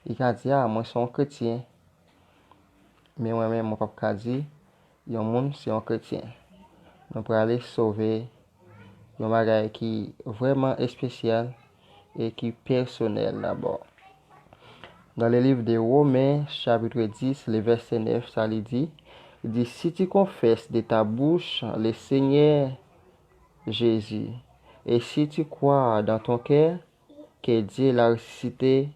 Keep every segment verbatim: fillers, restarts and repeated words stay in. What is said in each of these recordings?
Li ka di, "A, mwen se yon kretyen." Men mwen menm, mwen p ap ka di yon moun se yon kretyen. Nou prale sove yon bagay ki vrèman espesyal e ki pèsonèl dabò. Dans le livre de Romains, chapitre dix, le verset neuf, sa li di, li di, "Si tu confesses de ta bouche le Seigneur Jésus, et si tu crois dans ton cœur que Dieu l'a ressuscité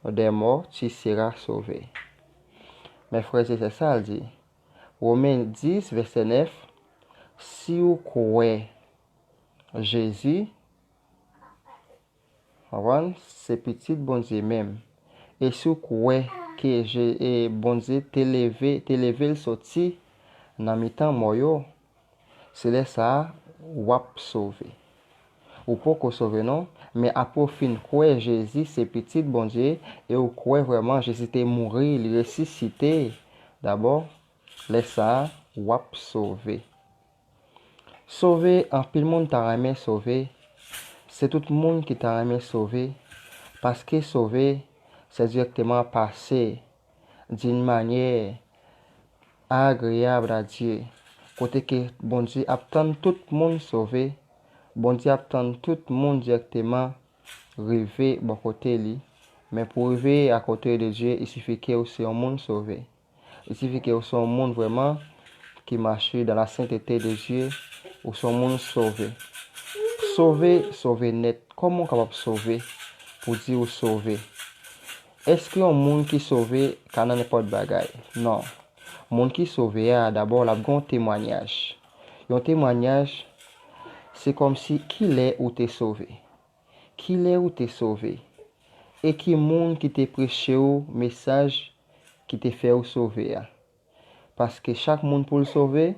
des morts, tu seras sauvé." Mes frères et sœurs, sa l di, Women dis, vèsè nèf, si w kwè Jezi, konprann, se pitit Bondye menm, e si w kwè ke Je- e Bondye te leve, te leve l soti nan mitan mò yo, se lè sa a w ap sove. Ou poko sove non, men apre w fin kwè Jezi se pitit Bondye e w kwè vrèman Jezi te mouri, li resisite dabò, lè sa a w ap sove. Sove, anpil moun ta renmen sove. Se tout moun ki ta renmen sove, paske sove, se dirèkteman pase d'une manière agréable à Dieu, kote ke Bondye ap tann tout moun sove, Bondye ap tann tout moun dirèkteman rive bò kote li. Men pou rive à côté de Dieu, il suffit ke w se yon moun sove. Li siyifi ke ou se yon moun vrèman ki mache dans la sainteté de Dieu, ou se yon moun sove. Sove, sove nèt. Kòman ou kapab sove pou di ou sove? Èske yon moun ki sove ka nan nenpòt bagay? Non. Moun ki sove a, dabò, l ap gen yon temwayaj. Yon temwayaj, se kòmsi kilè ou te sove. Kilè ou te sove? E ki moun ki te preche w mesaj ki te fè w sove a? Paske chak moun pou l sove,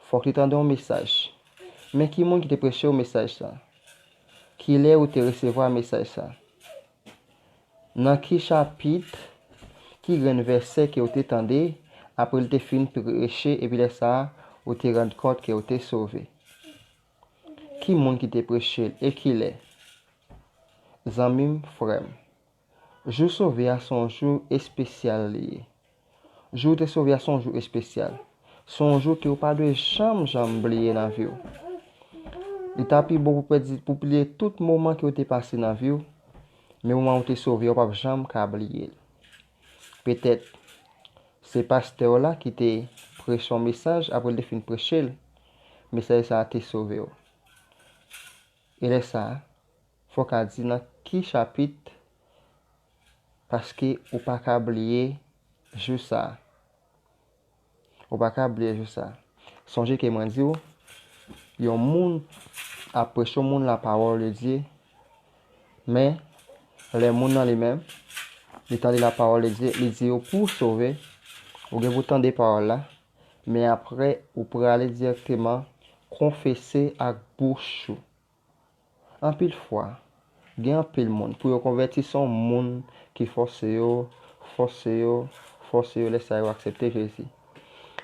fòk li tande yon mesaj. Men ki moun ki te preche w mesaj sa? Kilè ou te resevwa mesaj sa? Nan ki chapit, ki grenn vèsè ke w te tande, apre l te fin preche, epi lè sa a, ou te rann kont ke w te sove? Ki moun ki te preche l e kilè? Zanmi m, frè m, jou sove a se yon jou espesyal li ye. Jou w te sove a se yon jou espesyal. Se yon jou ke w pa dwe janm, janm bliye nan vi w. Li ta pi bon pou pèdi, pou bliye tout moman ke w te pase nan vi w, men moman w te sove a, w p ap janm ka bliye l. Petèt, se pastè w la ki te preche yon mesaj, apre l te fin preche l, mesaj sa a te sove w. E lè sa a, fò w ka di nan ki chapit, paske ou pa ka bliye jou sa a. Ou pa ka bliye jou sa a. Sonje ke mwen di w, yon moun ap preche yon moun la parole de Dieu, men lè moun nan li menm, li tande la parole de Dieu, li di w pou w sove, ou gen pou tande pawòl la, men apre ou prale dirèkteman konfese ak bouch ou. Anpil fwa, gen anpil moun, pou yo konvèti, se yon moun ki fòse yo, fòse yo, fòse yo, lè sa yo aksepte Jezi.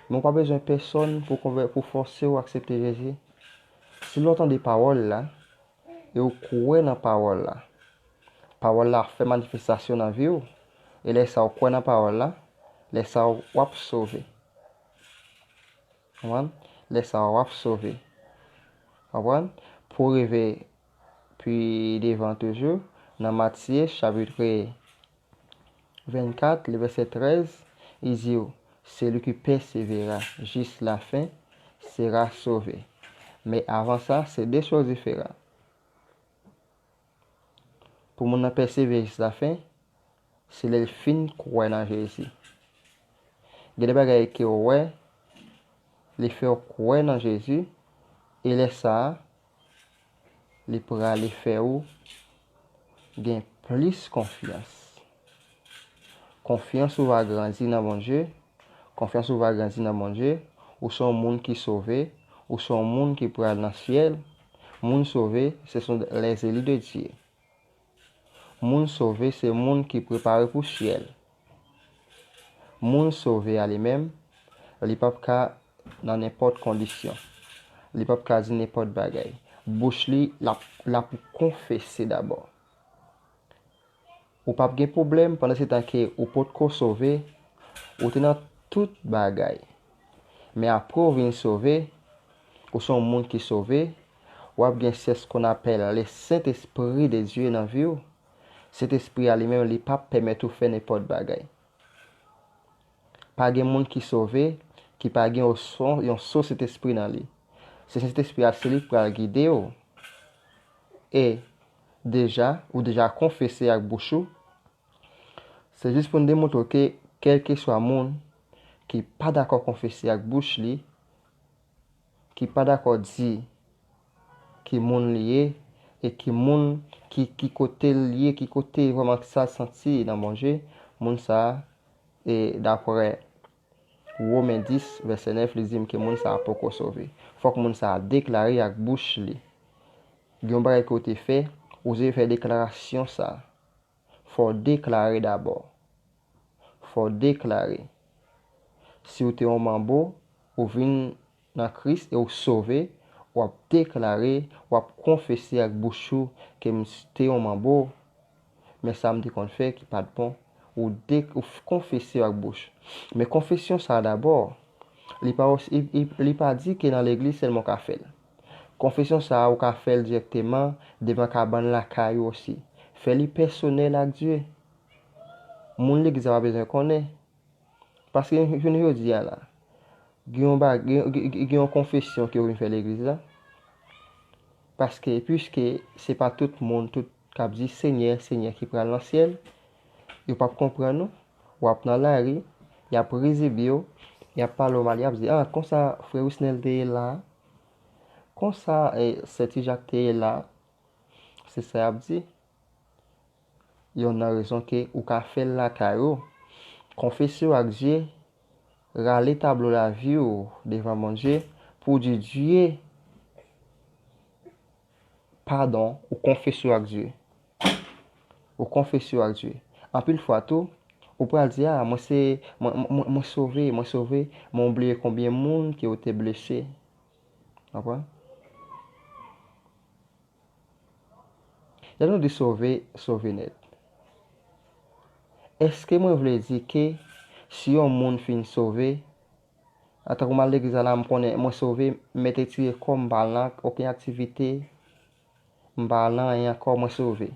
Men w pa bezwen pèsonn pou konvè-, pou fòse w aksepte Jezi. Si lè w tande pawòl la, e w kwè nan pawòl la, pawòl la ap fè manifestasyon nan vi w, e lè sa w kwè nan pawòl la, lè sa w ap sove. Konprann? Lè sa a, w ap sove. Konprann? Pou rive pi devan toujou, nan Matye, chapitre vennkat, le vèsè trèz, li di w, celui qui persévérera jusqu'à la fin sera sauvé. Men avan sa, se de choz diferan. Pou moun nan pèsevere jiska lafen, se lè l fin kwè nan Jezi. Gen de bagay ke w wè, li fè w kwè nan Jezi, e lè sa a, li prale fè w gen plis konfyans. Konfyans ou va grandi nan Bondye, konfyans ou va grandi nan Bondye, ou se yon moun ki sove, ou se yon moun ki pral nan syèl. Moun sove, ce sont les élus de Dieu. Moun sove, se moun ki prepare pou syèl. Moun sove a li menm, li p ap ka nan nenpòt kondisyon. Li p ap ka di nenpòt bagay. Bouch li, l ap, l ap konfese dabò. Ou p ap gen pwoblèm pandan se tan ke ou potko sove, ou te nan tout bagay. Men apre w vin sove, ou se yon moun ki sove, w ap gen, c'est ce qu'on appelle le Saint-Esprit de Dieu nan vi w. Sentespri a li menm, li p ap pèmèt ou fè nenpòt bagay. Pa gen moun ki sove, ki pa gen yon so, yon so Sentespri nan li. Se Sentespri a, se li ki pral gide w. E deja, ou deja konfese ak bouch ou. Se jis pou n demontre w ke kèlkeswa moun ki pa dakò konfese ak bouch li, ki pa dakò di ki moun li ye, e ki moun, ki, ki kote l ye, ki kote vrèman sa l santi nan Bondye, moun sa a, e daprè Women dis, vèsè nèf, li di m ke moun sa a poko sove. Fòk moun sa a deklare ak bouch li. Gen yon bagay ke w te fè, ou dwe fè deklarasyon sa a. Fò w deklare dabò. Fò w deklare. Si w te yon manbo, ou vin nan Kris e w sove, w ap deklare, w ap konfese ak bouch ou ke m te yon manbo, men sa m te konn fè ki pa t bon. Ou de, ou f, konfese ak bouch. Men konfesyon sa a dabò, li pa osi, li, li, li pa di ke nan legliz sèlman w ka fè l. Konfesyon sa a, ou ka fè l dirèkteman devan kabann lakay ou osi. Fè li pèsonèl ak Dye. Moun legliz la pa bezwen konnen. Paske jounen jodi a la, gen yon ba, gen, gen, gen yon konfesyon ke w vin fè legliz la. Paske, piske se pa tout moun, tout k ap di, "Senyè, Senyè," ki pral nan syèl, yo p ap konprann ou. W ap nan lari, y ap rizibi w, y ap pale w mal, y ap di, "Ah, konsa frè Wisnel te ye la? Konsa, eh, sè Ti Jak te ye la?" Se sa y ap di. Yonn nan rezon ke ou ka fè l lakay ou. Konfese w ak Dye, rale tablo lavi w devan Bondye pou w di Dye padon, ou konfese w ak Dye. Ou konfese w ak Dye. Anpil fwa tou, ou pral di, "Ah, mwen se, mwen, mwen, mwen sove, mwen sove," men w bliye konbyen moun ke w te blese. Konprann? Lè nou di sove, sove nèt. Èske mwen vle di ke si yon moun fin sove, antanke m al legliz la, m konnen mwen sove, m mèt retire kò m, m pa al nan okenn aktivite, m pa al nan anyen ankò, mwen sove?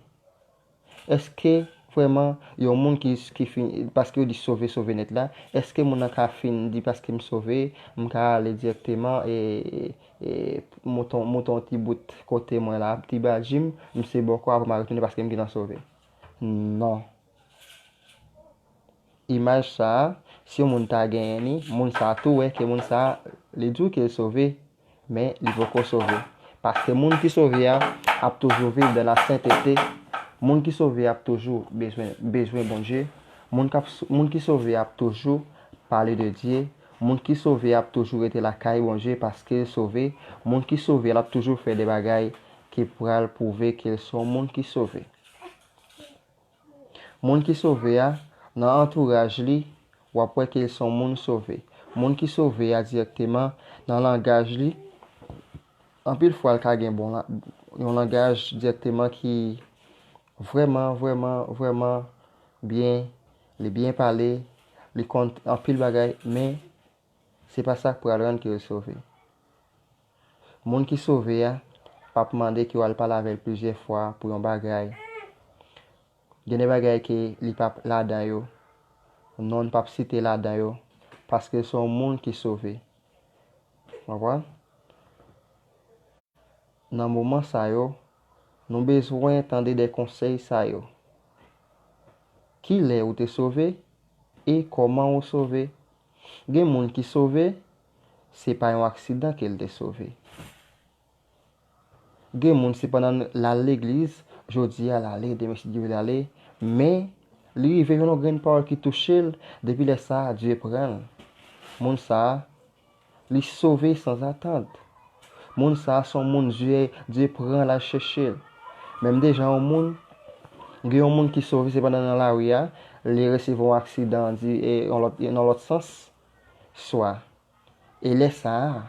Èske vrèman yon moun ki, ki fin, paske yo di sove, sove nèt la, èske moun nan ka fin di, "Paske m sove, m ka ale dirèkteman e, e, e mouton, mouton ti bout kote mwen la, ti badji m, m se bòkò, apre m a retounen paske m gentan sove"? Non. Imaj sa a, si yon moun ta genyen li, moun sa a tou wè ke moun sa a, li di w ke l sove, men li poko sove. Paske moun ki sove a ap toujou viv dans la sainteté. Moun ki sove a ap toujou bezwen, bezwen Bondye. Moun k ap, moun ki sove a ap toujou pale de Dye. Moun ki sove a ap toujou rete lakay Bondye paske l sove. Moun ki sove a l ap toujou fè de bagay ki pral pwouve ke l se yon moun ki sove. Moun ki sove a, nan antouraj li, w ap wè ke l se yon moun sove. Moun ki sove a dirèkteman, nan langaj li, anpil fwa l ka gen bon la, yon langaj dirèkteman ki vrèman, vrèman, vrèman byen, li byen pale, li konn anpil bagay, men se pa sa k pral rann ke l sove. Moun ki sove a p ap mande ke w al pale avè l plizyè fwa pou yon bagay. Gen de bagay ke li p ap ladan yo, non l p ap site ladan yo, paske l se yon moun ki sove. Konprann? Nan moman sa yo, nou bezwen tande de konsèy sa yo. Kilè ou te sove e kòman ou sove? Gen moun ki sove, se pa yon aksidan ke l te sove. Gen moun, se pandan l al legliz, jodi a l ale, demen si Dye vle l ale, men li rive jwenn yon grenn pawòl ki touche l, depi lè sa a, Dye pran l. Moun sa a, li sove sanzatann. Moun sa a se yon moun Dye, Dye pran l al chèche l. Menm de jan yon moun, gen yon moun ki sove, se pandan nan lari a, li resevwa yon aksidan, di, e, yon lòt, nan lòt sans, swa. E lè sa a,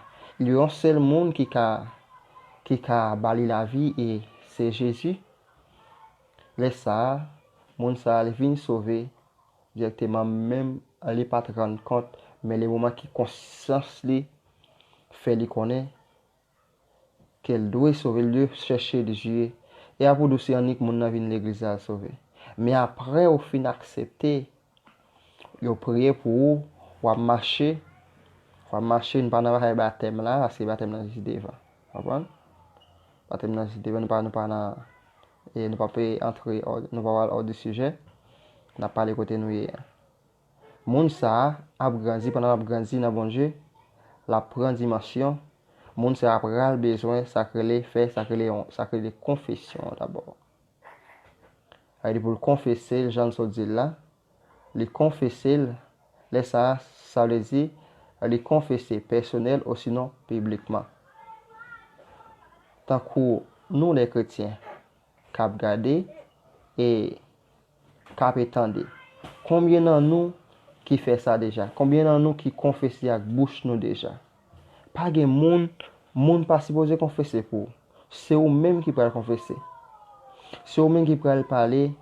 li yon sèl moun ki ka, ki ka ba li lavi, e se Jezi. Lè sa a, Moun sa a, li vin sove dirèkteman, menm li pa t rann kont, men le moman ki konsyans li fè li konnen ke l dwe sove, l dwe chèche Dye. E a pou di w se annik moun nan vin legliz la l sove. Men apre w fin aksepte, yo priye pou ou, w ap mache, w ap mache, nou pa nan bagay batèm la, paske batèm nan jis devan. Konprann? Batèm nan jis devan, nou pa, nou pa nan, e nou pa pe antre, nou pa pral hors du sujet. N ap pale kote nou ye a. Moun sa a ap grandi, pandan l ap grandi nan Bondye, l ap pran dimansyon. Moun sa a pral bezwen sa k rele, fè sa k rele, sa k rele konfesyon an dabò. Sa vle di pou l konfese l, jan n sot di l la, li konfese l, lè sa a, sa vle di, li konfese pèsonèl osinon piblikman. Tankou nou lè kretyen k ap gade e k ap tande. Konbyen nan nou ki fè sa deja? Konbyen nan nou ki konfese ak bouch nou deja? Pa gen moun, moun pa sipoze konfese pou ou. Se ou menm ki pral konfese. Se ou menm ki pral pale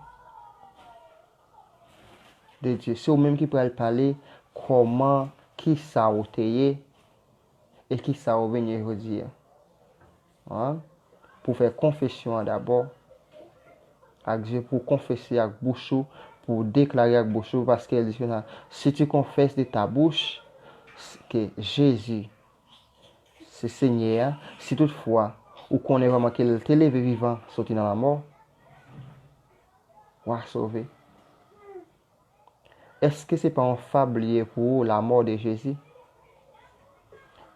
de Dye. Se ou menm ki pral pale kòman, kisa ou te ye, e kisa ou vin ye jodi a. An? Pou fè konfesyon an dabò ak Dye, pou konfese ak bouch ou, pou deklare ak bouch ou, paske l di konsa, si tu confesses de ta bouche que Jésus se Senyè a, si toutfwa ou konnen vrèman ke l te leve vivan soti nan lanmò, w a sove. Èske se pa yon fab li ye pou ou, lanmò de Jezi?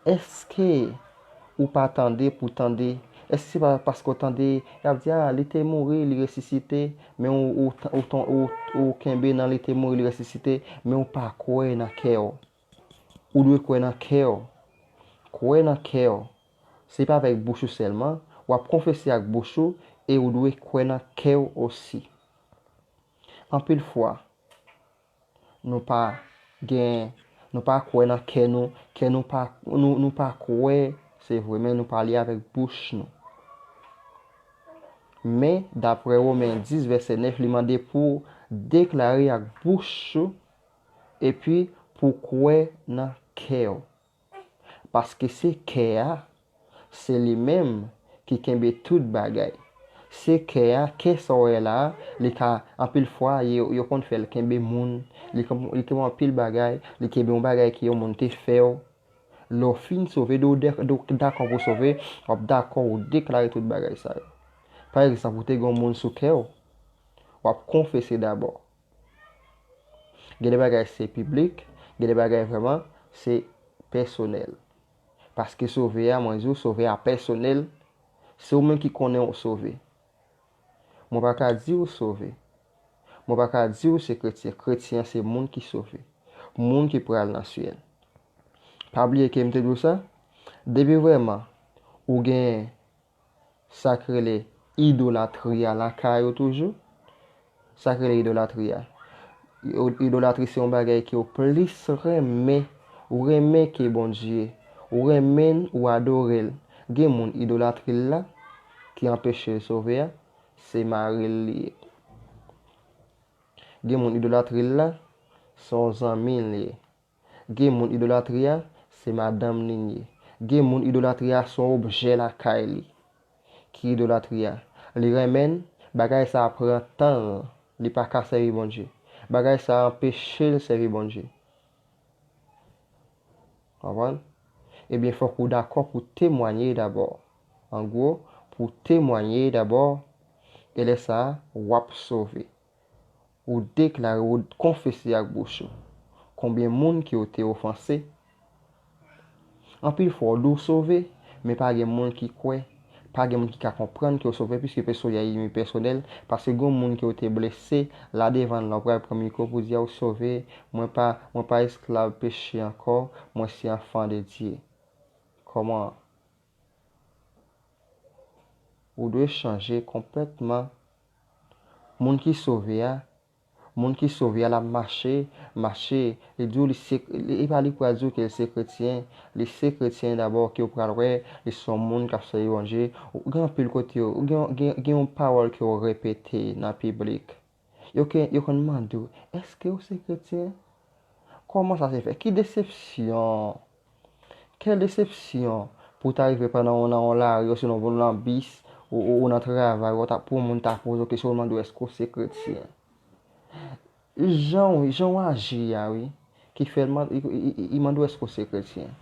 Èske ou pa tande pou tande? Èske se pa paske w tande, y ap di, a, li te mouri, li resisite, men ou, ou, ou, ou, ou kenbe nan li te mouri, li resisite, men ou pa kwè nan kè w? Ou dwe kwè nan kè w. Kwè nan kè w. Se pa avèk bouch ou sèlman, w ap konfese ak bouch ou, e ou dwe kwè nan kè w osi. Anpil fwa, nou pa gen, nou pa kwè nan kè nou, kè nou pa, nou, nou pa kwè, se vre, men nou pale avèk bouch nou. Men, daprè Women dis, vèsè nèf, li mande pou w deklare ak bouch ou, epi pou w kwè nan kè w. Paske se kè a, se li menm ki kenbe tout bagay. Se kè a, kè sa w wè la a, li ka, anpil fwa, yo, yo konn fè l kenbe moun, li kenbe, li kenbe anpil bagay, li kenbe yon bagay ke yon moun te fè w. Lè w fin sove, lè w de-, lè w dakò pou w sove, w ap dakò ou deklare tout bagay sa yo. Pa egzanp, ou te gen yon moun sou kè w, w ap konfese dabò. Gen de bagay se piblik, gen de bagay vrèman se pèsonèl. Paske sove a, mwen di w, sove a pèsonèl, se ou menm ki konnen w sove. Mwen pa ka di w sove. Mwen pa ka di w se kretyen. Kretyen an se moun ki sove. Moun ki pral nan syèl. Pa bliye ke m te di w sa, depi vrèman ou gen sa k rele idolatri a lakay ou toujou. Sa k rele idolatri a? Yo, idolatri se yon bagay ke w plis renmen, ou renmen ke Bondye, ou renmen l, ou adore l. Gen moun idolatri l la ki anpeche l sove a, se mari l li ye. Gen moun idolatri l la, se yon zanmi l ye. Gen moun idolatri a, se madanm li l ye. Gen moun idolatri a, se yon objè lakay li ki idolatri a. Li renmen l, bagay sa a pran tan l, li pa ka sèvi Bondye. Bagay sa a anpeche l sèvi Bondye. Konprann? Ebyen, fòk ou dakò pou temwanye dabò. An gwo, pou temwanye dabò, e lè sa a, w ap sove. Ou deklare, ou konfese ak bouch ou. Konbyen moun ke w te ofanse? Anpil fwa, w di w sove, men pa gen moun ki kwè. Pa gen moun ki ka konprann ke w sove, piske peson y a imi pèsonèl, paske gen moun ke w te blese, la devan l la, w pral pran mikwo pou di a w sove, mwen pa, mwen pa esklav peche ankò, mwen se anfan de Dye. Kòman? Ou dwe chanje konplètman. Moun ki sove a, moun ki sove a, l ap mache, mache, li di w li se, li, e pa li pral di w ke l se kretyen, li se kretyen dabò ke w pral wè, li se yon moun k ap sèvi Bondye. Ou gen anpil kote, ou gen, gen, gen yon pawòl ke w repete nan piblik. Yo ke, yo konn mande w, èske w se kretyen? Kòman sa se fè? Ki desepsyon! Kèl desepsyon pou w ta rive pandan w nan yon lari, osnon w nan bis, ou, ou, ou nan travay, ou ta, pou yon moun ta poze w kesyon, ou mande w èske w se kretyen. Jan w, jan w aji a, wi, ki fè l man-, i, i, i, i mande w èske w se kretyen.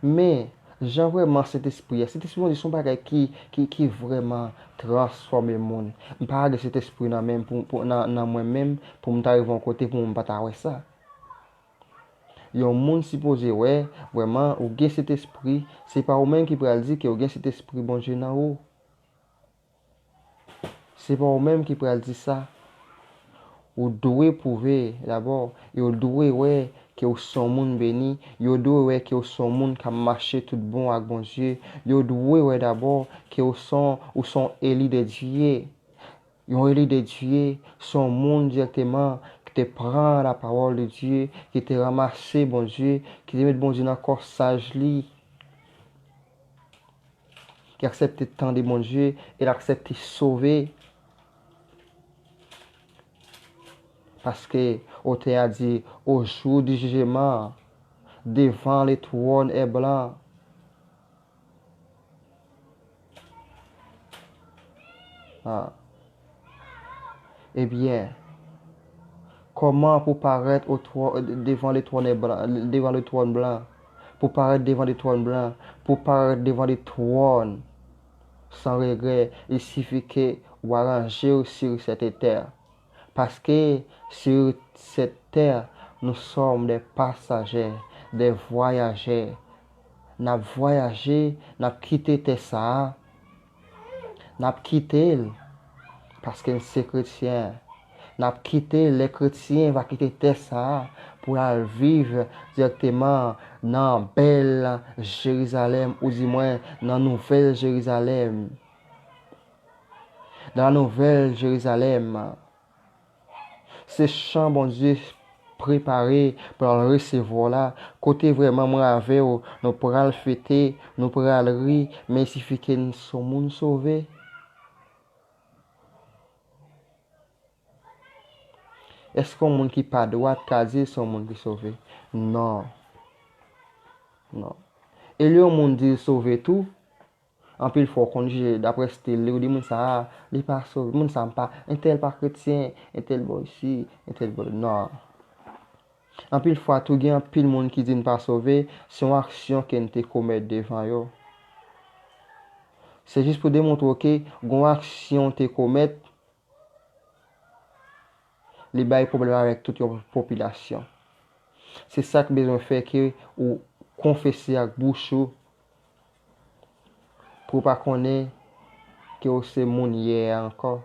Men, jan vrèman Sentespri a, Sentespri Bondye se yon bagay ki, ki, ki vrèman transfòme moun. M pa gen Sentespri nan menm pou, pou, nan, nan mwen menm, pou m ta rive yon kote pou m pa ta wè sa. Yon moun sipoze wè, vrèman, ou gen Sentespri, se pa ou menm ki pral di ke ou gen Sentespri Bondye nan ou. Se pa ou menm ki pral di sa. Ou dwe pwouve dabò, e ou dwe wè ke ou se yon moun beni, yo dwe wè ke ou se yon moun k ap mache tout bon ak Bondye, yo dwe wè dabò ke ou se yon, ou se yon eli de Dye. Yon eli de Dye, se yon moun dirèkteman ki te pran la parole de Dieu, ki te ranmase Bondye, ki te met Bondye nan kòsaj li, ki aksepte tande Bondye e l aksepte sove. Paske otè a di, au jour du jugement, devant le trône est blanc. Ah. Ebyen, kòman pou parèt o twò-, devan le twòn blan, devan le twòn blan? Pou parèt devan le twòn blan, pou parèt devan le twòn san regrè, il suffit que w aranje w sur cette terre. Paske sur cette terre, nous sommes des passagers, des voyageurs. N ap vwayaje, n ap kite tè sa a. N ap kite l, paske n se kretyen. N ap kite l, lè kretyen va kite tè sa a pou l al viv dirèkteman nan bèl Jerizalèm, oudimwen nan nouvèl Jerizalèm. Dans la nouvelle Jérusalem. Se chan Bondye prepare pou l al resevwa w la, kote vrèman mwen avè w, nou pral fete, nou pral ri, men il suffit que n se yon moun sove. Èske yon moun ki pa dwat ka di l se yon moun ki sove? Non. Non. E lè yon moun di l sove tou, anpil fwa, w konn jije daprè estil li, ou di moun sa a, li pa sove, moun sa a pa, entèl pa kretyen, entèl bò isi, entèl bò, non. Anpil fwa tou, gen anpil moun ki di n pa sove, se yon aksyon ke n te komèt devan yo. Se jis pou demontre w ke gen yon aksyon w te komèt, li bay pwoblèm avèk tout yon popilasyon. Se sa k bezwen fè ke ou konfese ak bouch ou pou w pa konnen ke w se moun yè a ankò.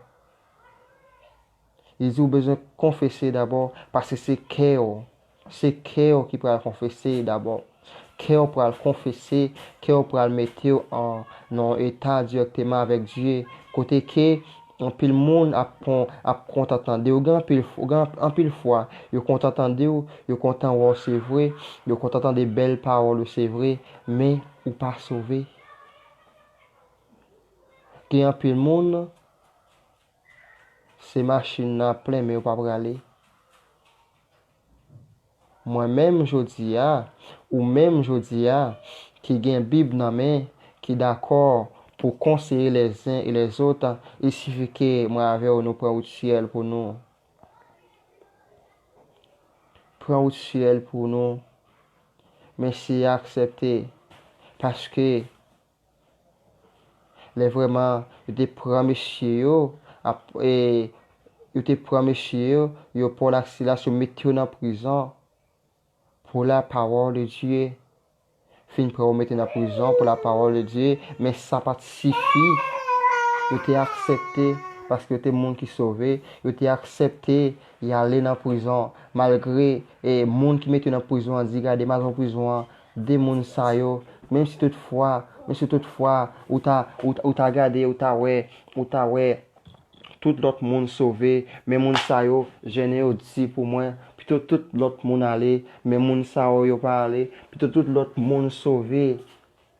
Li di w bezwen konfese dabò, paske se kè w, se kè w ki pral konfese dabò. Kè w pral konfese, kè w pral mete w an, nan yon eta dirèkteman avèk Dye, kote ke anpil moun ap kon-, ap kontan tande w. Gen anpil f-, gen anpil fwa, yo kontan tande w, yo kontan wè w, se vre, yo kontan tande bèl pawòl ou, se vre, men ou pa sove. Gen anpil moun, se machin nan ap plen, men yo pa prale. Mwen menm jodi a, ou menm jodi a, ki gen Bib nan men, ki dakò pou konseye les uns et les autres, il suffit que mwen avè w nou pran wout syèl pou nou. Pran wout syèl pou nou. Men si aksepte, paske lè vrèman yo te pran mesye yo, ap-, e, yo te pran mesye yo, yo Pòl ak Silas, yo mete yo nan prizon pou la parole de Dieu. Fin pran yo mete nan prizon pou la parole de Dieu, men sa pa t sifi. Yo te aksepte, paske yo te moun ki sove, yo te aksepte y ale nan prizon, malgre, e, moun ki mete yo nan prizon an di, gade, m al nan prizon an, de moun sa yo, menm si toutfwa, menm si toutfwa, ou ta, ou, ou ta gade, ou ta wè, ou ta wè, tout lòt moun sove, men moun sa yo, jennen yo di pou mwen, pito tout lòt moun ale, men moun sa yo, yo pa ale, pito tout lòt moun sove,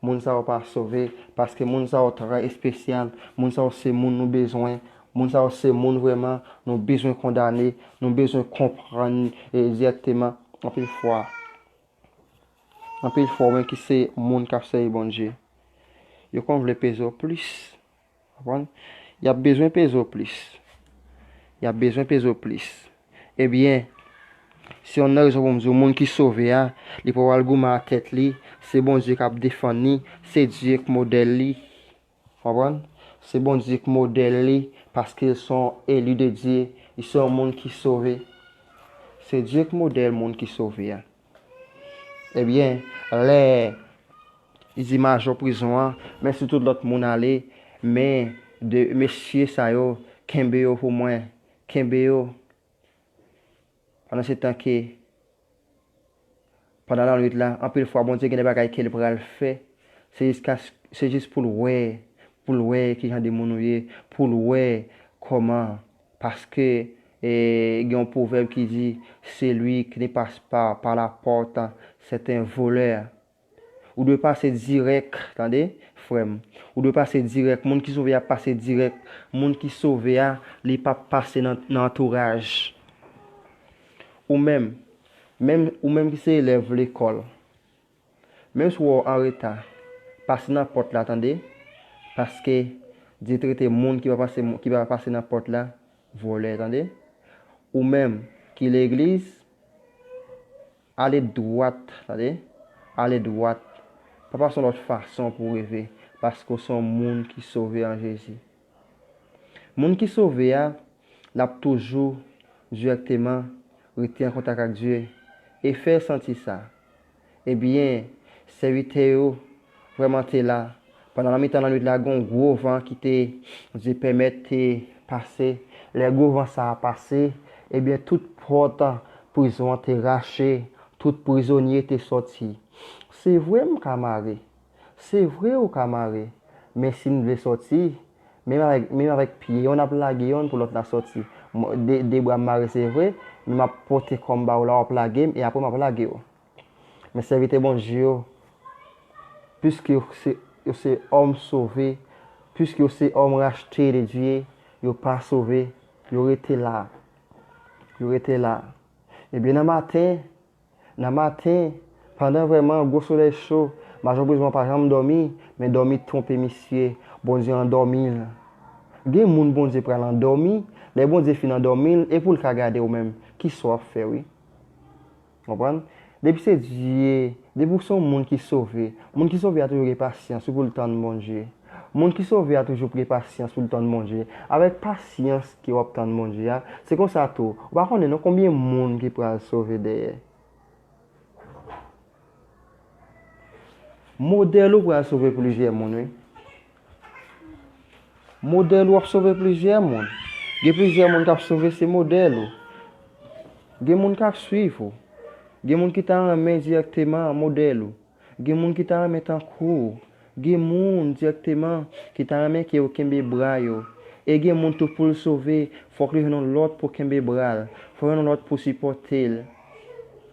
moun sa yo pa sove, paske moun sa yo trè espesyal, moun sa yo se moun nou bezwen, Moun sa yo se moun vrèman nou bezwen kondane, nou bezwen konprann e, dirèkteman. Anpil fwa, anpil fwa, ou menm ki se moun k ap sèvi Bondye, yo konn vle peze w plis. Konprann? Y ap bezwen peze w plis. Y ap bezwen peze w plis. Ebyen, se yonn nan rezon pou m di w, moun ki sove a, li pa pral goumen ak tèt li, se Bondye k ap defann li, se Dye k modèl li. Konprann? Se Bondye k modèl li, paske l se yon eli de Dye, li se yon moun ki sove. Se Dye k modèl moun ki sove a. Ebyen, lè li di majò prizon an, men si tout lòt moun ale, men de mesye sa yo, kenbe yo pou mwen, kenbe yo. Pandan se tan ke, pandan lannwit la, anpil fwa Bondye gen de bagay ke l pral fè, se jis, se jis pou l wè, pou l wè ki jan de moun ou ye, pou l wè kòman, paske e, gen yon pwovèb ki di, celui qui ne passe pas par la porte, c'est un voleur. Ou dwe pase dirèk, tande, frè m. Ou dwe pase dirèk. Moun ki sove a pase dirèk. Moun ki sove a, li p ap pase nan, nan antouraj. Ou menm, menm, ou menm ki se elèv lekòl, menm si w anreta, pase nan pòt la, tande, paske Dye trete moun ki pa pase, ki pa pase nan pòt la, vòlè, tande. Ou menm ki legliz, ale dwat, tande, ale dwat. Pa pase yon lòt fason pou w rive, paske w se yon moun ki sove an Jezi. Moun ki sove a, l ap toujou dirèkteman rete an kontak ak Dye e fè l santi sa. Ebyen, sèvitè yo vrèman te la. Pandan nan mitan lannwit la, gen yon gwo van ki te, Dye pèmèt te pase. Lè gwo van sa a pase, ebyen, tout pòt prizon an te rache, tout prizonye te sòti. Se vre, m ka mare. Se vre, ou ka mare. Men si n vle sòti, menm avèk, menm avèk pye, yonn ap lage yonn pou lòt la sòti. Mwen, de, de bra m mare, se vre, men m ap pote kò m ba w la, w ap lage m, e apre m ap lage w. Men sèvitè Bondye yo, piske yo se, yo se òm sove, piske yo se òm rachte de Dye, yo pa sove, yo rete la. Yo rete la. Ebyen, nan maten, nan maten, pandan vrèman gwo solèy cho, majò prizon an pa janm dòmi, men dòmi twonpe misye, Bondye andòmi l. Gen moun Bondye pral andòmi, lè Bondye fin andòmi l, e pou l ka gade w menm, kisa w ap fè, wi? Konprann? Depi se Dye, depi w se yon moun ki sove, moun ki sove a toujou gen pasyans wi, pou l tann Bondye. Moun ki sove a toujou gen pasyans pou l tann Bondye. Avèk pasyans ke w ap tann Bondye a, se konsa tou, ou pa konnen non konbyen moun ki pral sove dèyè. Modèl ou pral sove plizyè moun, wi. Modèl ou ap sove plizyè moun. Gen plizyè moun k ap sove, se modèl ou. Gen moun k ap swiv ou. Gen moun ki ta renmen dirèkteman modèl ou. Gen moun ki ta renmen tankou ou. Gen moun dirèkteman ki ta renmen ke yo kenbe bra yo. E gen moun tou pou l sove, fòk li jwenn yon lòt pou kenbe bra l. Fòk jwenn yon lòt pou sipòte l.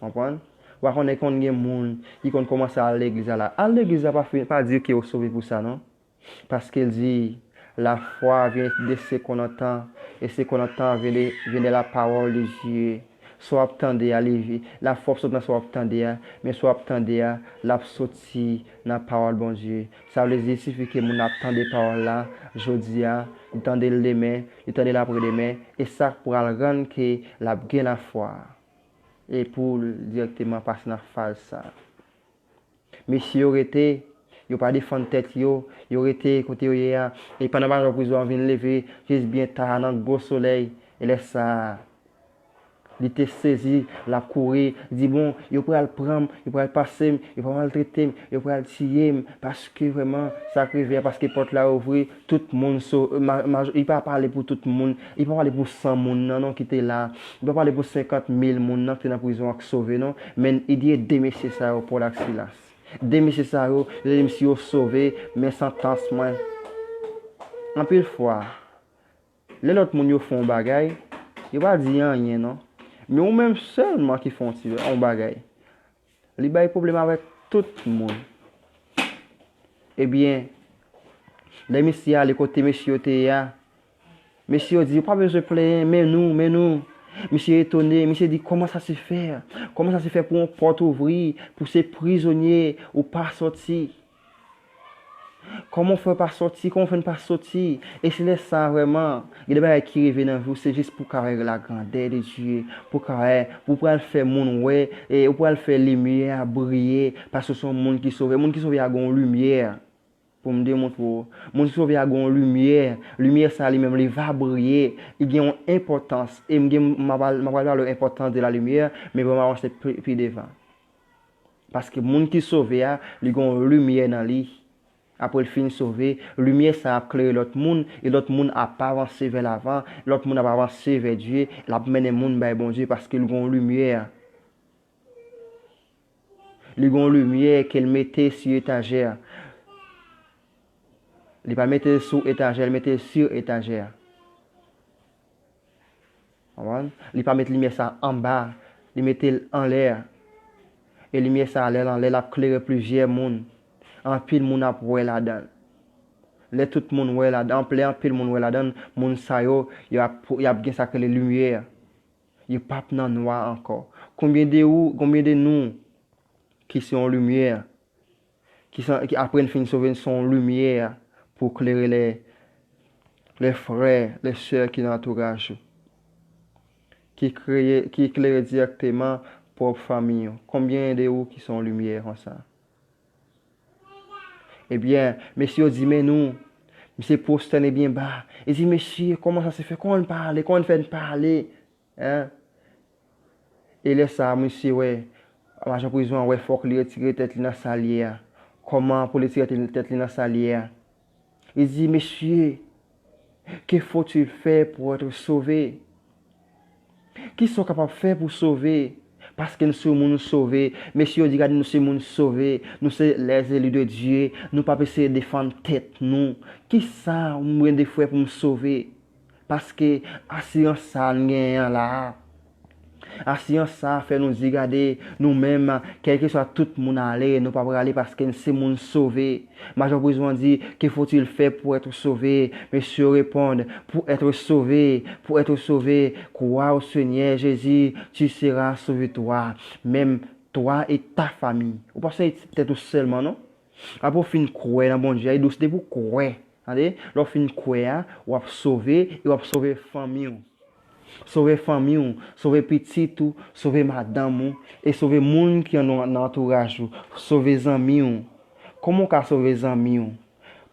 Konprann? Ou pa konnen konn gen moun ki konn kòmanse al legliz la la. Al legliz la pa fi, pa di ke ou sove pou sa, non. Paske l di, la foi vient de ce qu'on entend, et ce qu'on entend vient de, vient de la parole de Dieu. Sa w ap tande a, li, lafwa ap sot nan sa w ap tande a, men sa w ap tande a, l ap soti nan pawòl Bondye. Sa vle di, sifi ke moun ap tande pawòl la, jodi a, li tande l demen, li tande l apre demen, e sa k pral rann ke l ap gen lafwa. E pou l dirèkteman pase nan faz sa. Mesye yo rete, yo pa defann tèt yo, yo rete kote yo ye a. E pandan majò prizon an vin leve, jis byen ta nan gwo solèy, e lè sa a, li te sezi, l ap kouri, li di, "Bon, yo pral pran m, yo pral pase m, yo pral maltrete m, yo pral tiye m, paske vrèman, sa k rive a, paske pòt la ouvri, tout moun so-, ma-, maj-, li pa pale pou tout moun, li pa pale pou san moun nan, non, ki te la, li pa pale pou senkant mil moun nan ki te nan prizon an k sove, non." Men, li di de mesye sa yo, Pòl ak Silas. De mesye sa yo, yo te di m si yo sove, men santans mwen. Anpil fwa, lè lòt moun yo fè yon bagay, yo pa di anyen, non. Men ou menm sèlman ki fè yon ti, yon bagay, li bay pwoblèm avèk tout moun. Ebyen, lè misye ale kote mesye yo te ye a, Mesye yo di, "Ou pa bezwen plenyen, men nou, men nou." Misye etone, misye di, "Comment ça se fait? Comment ça se fait pou yon pòt ouvri, pou se prizonye, ou pa sòti? Kòman w fè pa sòti? Kòman w fè n pa sòti?" E se lè sa vrèman, gen de bagay ki rive nan vi w, se jis pou w ka wè lagrandè de Dye, pou w ka wè, pou w pral fè moun wè, e ou pral fè limyè a briye, paske w se yon moun ki sove. Moun ki sove a gen yon limyè. Pou m demontre w. Moun ki sove a gen yon limyè. Limyè sa a li menm, li va briye. Li gen yon enpòtans. E m gen, m a pral, m a pral pale w enpòtans de la limyè, men bon, m avanse pi, pi devan. Paske moun ki sove a, li gen yon limyè nan li. Apre l fin sove, limyè sa a ap klere lòt moun, e lòt moun ap avanse vè lavan, lòt moun ap avanse vè Dye, l ap mennen moun bay Bondye paske l gen yon limyè. Li gen yon limyè ke l mete sou etajè. Li pa mete l sou etajè, li mete l sou etajè. Konprann? Li pa met limyè sa anba, li mete l anlè. E limyè sa, lè l anlè, l ap klere plizyè moun. Anpil moun ap wè ladan l. Lè tout moun wè ladan, lè anpil moun wè ladan l, moun sa yo, y ap, y ap gen sa k rele limyè. Yo p ap nan nwa ankò. Konbyen de ou, konbyen de nou ki se yon limyè, ki se, ki apre n fin sove, n se yon limyè pou klere lè, lè frè, lè sè ki nan antouraj ou, ki kreye, ki klere dirèkteman pwòp fanmi w? Konbyen de ou ki se yon limyè konsa? Ebyen, mesye yo di, "Men nou." Misye pwostène byen ba. Li di, "Mesye, kòman sa se fè? Kòman n pale? Kòman n fè n pale?" Hein? E lè sa a, misye wè, majan prizon an wè fòk li retire tèt li nan sa l ye a. Kòman pou li retire tèt li nan sa l ye a? Li di, "Mesye, que faut-il faire pour être sauvé?" Kisa w kapab fè pou sove? Paske n se moun sove. Mesye yo di, "Gade, nou se moun sove. Nou se les élus de Dieu. Nou p ap eseye defann tèt nou." Kisa mwen de fè pou m sove? Paske asirans sa a n genyen an la a, asirans sa a fè nou di, "Gade, nou menm, kèlkeswa tout moun ale, nou pa prale paske n se moun sove." Majan prizon an di, "Que faut-il faire pour être sauvé?" Mesye yo reponn, "Pour être sauvé, pour être sauvé, crois au Seigneur Jésus, tu seras sauvé toi, même toi et ta famille." Ou pa sove tèt ou sèlman, non? Apre w fin kwè nan Bondye a, e dous depi w kwè. Tande? Lè w fin kwè a, w ap sove, e w ap sove fanmi w. Sove fanmi w, sove pitit ou, sove madanm ou, e sove moun ki nan, nan antouraj ou. Sove zanmi w. Kòman w ka sove zanmi w?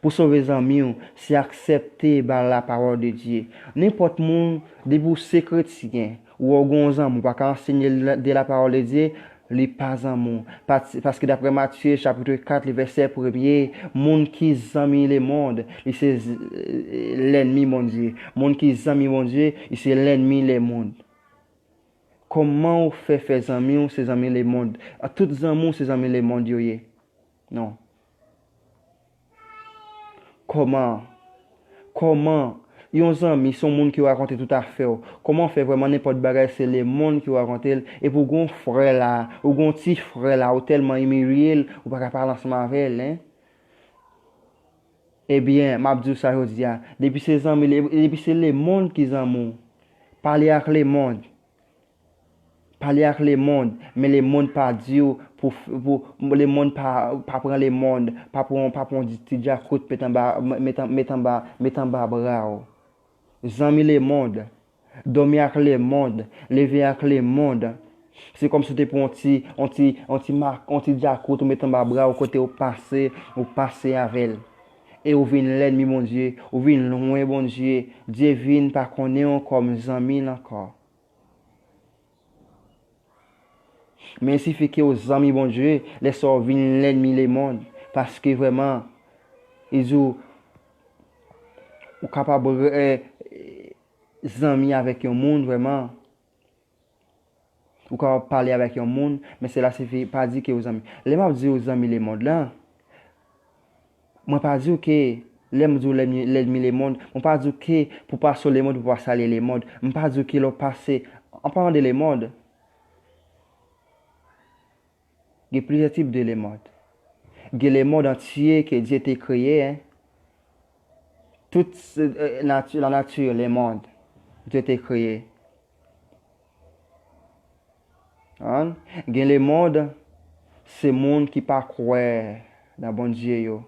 Pou sove zanmi w, se aksepte ba la parole de Dieu. Nenpòt moun, depi w se kretyen, ou wè w gen yon zanmi, ou pa ka ansenye l de la parole de Dieu, li pa zanmi w. Pas-, paske daprè Matye chapit kat, li vèsè premye, moun ki zanmi lemonn, li se z-, lènmi Bondye. Moun ki zanmi Bondye, li se lènmi lemonn. Kòman w fè fè zanmi w se zanmi lemonn? A, tout zanmi w se zanmi lemonn yo ye? Non. Kòman? Kòman? Yon zanmi, se yon moun ki rakonte tout afè w. Kòman w fè vrèman nenpòt bagay, se lemonn ki rakonte l, epi w gen yon frè la, ou gen yon ti frè la, ou tèlman imilye l, ou pa ka pale ansanm avè l, en? Ebyen, m ap di w sa jodi a, depi se zanmi, le-, depi se lemonn ki zanmi w, pale ak lemonn. Pale ak lemonn, men lemonn pa di w pou, pou, lemonn pa, pa pran lemonn, pa pran, pa pran ti djakout met anba, met an-, met anba, met anba bra w. Zanmi lemonn, dòmi ak lemonn, leve ak lemonn. Se kòmsi w te pran yon ti, yon ti, yon ti ma-, yon ti djakout ou met anba bra w kote w pase, ou pase avè l. E ou vin lènmi Bondye, ou vin lwen Bondye. Dye vin pa konnen w kòm zanmi l ankò. Men sifi ke w zanmi Bondye, lè sa w vin lènmi lemonn. Paske vrèman, li di w, ou kapab, eh, zanmi avèk yon moun vrèman. Ou kapab pale avèk yon moun, men sela sifi pa di ke w zanmi. Lè m ap di w zanmi lemonn lan, mwen pa di w ke, lè m di w lènmi, lènmi lemonn, mwen pa di w ke pou pase lemonn, pou pa salye lemonn. M pa di w ke lè w pase, an palan de lemonn, gen plizyè tip de lemonn. Gen lemonn antye ke Dye te kreye, en. Tout se, eh, nati, la nature, le monde, Dieu te kreye. Hein? Gen le monde, se moun ki pa kwè nan Bondye yo.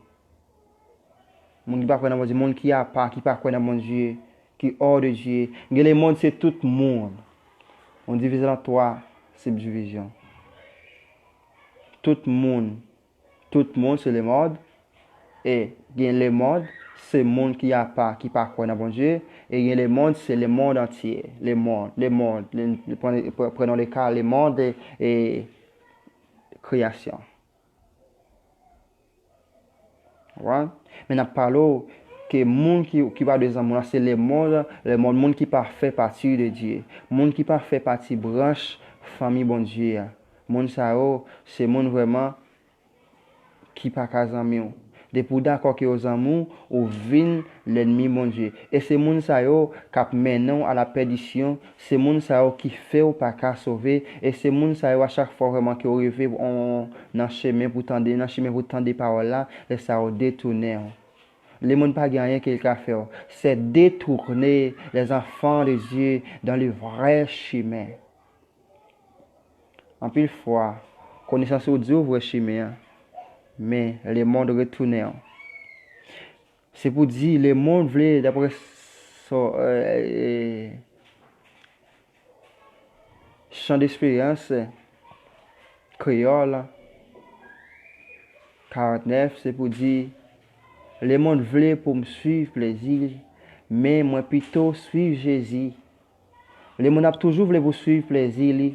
Moun ki pa kwè nan Bondye, moun ki apa, ki pa kwè nan Bondye, ki hors de Dieu. Gen le monde, se tout moun. On divize an twa sibdivizyon. Tout moun. Tout moun, se le monde. E gen le monde, se moun ki apa, ki pa kwè nan Bondye. E gen le monde, se le monde entier. Le monde, le monde, le, le, prenons, prenons le cas, le monde e, e kreyasyon. Right? Men n ap pale w ke moun ki, ki pa de zanmi w la, se le monde, le monde, moun ki pa fè pati de Dieu. Moun ki pa fè pati branch fanmi Bondye a. Moun sa yo, se moun vrèman ki pa ka zanmi w. Depi w dakò ke yo zanmi w, ou vin lènmi Bondye. E se moun sa yo k ap mennen w a la pèdisyon, se moun sa yo ki fè w pa ka sove, e se moun sa yo a chak fwa vrèman ke w rive on, nan chemen pou tande, nan chemen pou tande pawòl la, lè sa yo detounen w. Lemonn pa gen anyen ke l ka fè w. C'est détourner les enfants de Dieu dans le vrai chemin. Anpil fwa, konesans ou di w vre chimen an, men lemonn retounen w. Se pou di, lemonn vle, dapre so, eh, eh, Chan desperans kreyòl karant nèf, se pou di, lemonn vle pou m swiv plezi li, men mwen pito swiv Jezi. Lemonn ap toujou vle pou w swiv plezi li.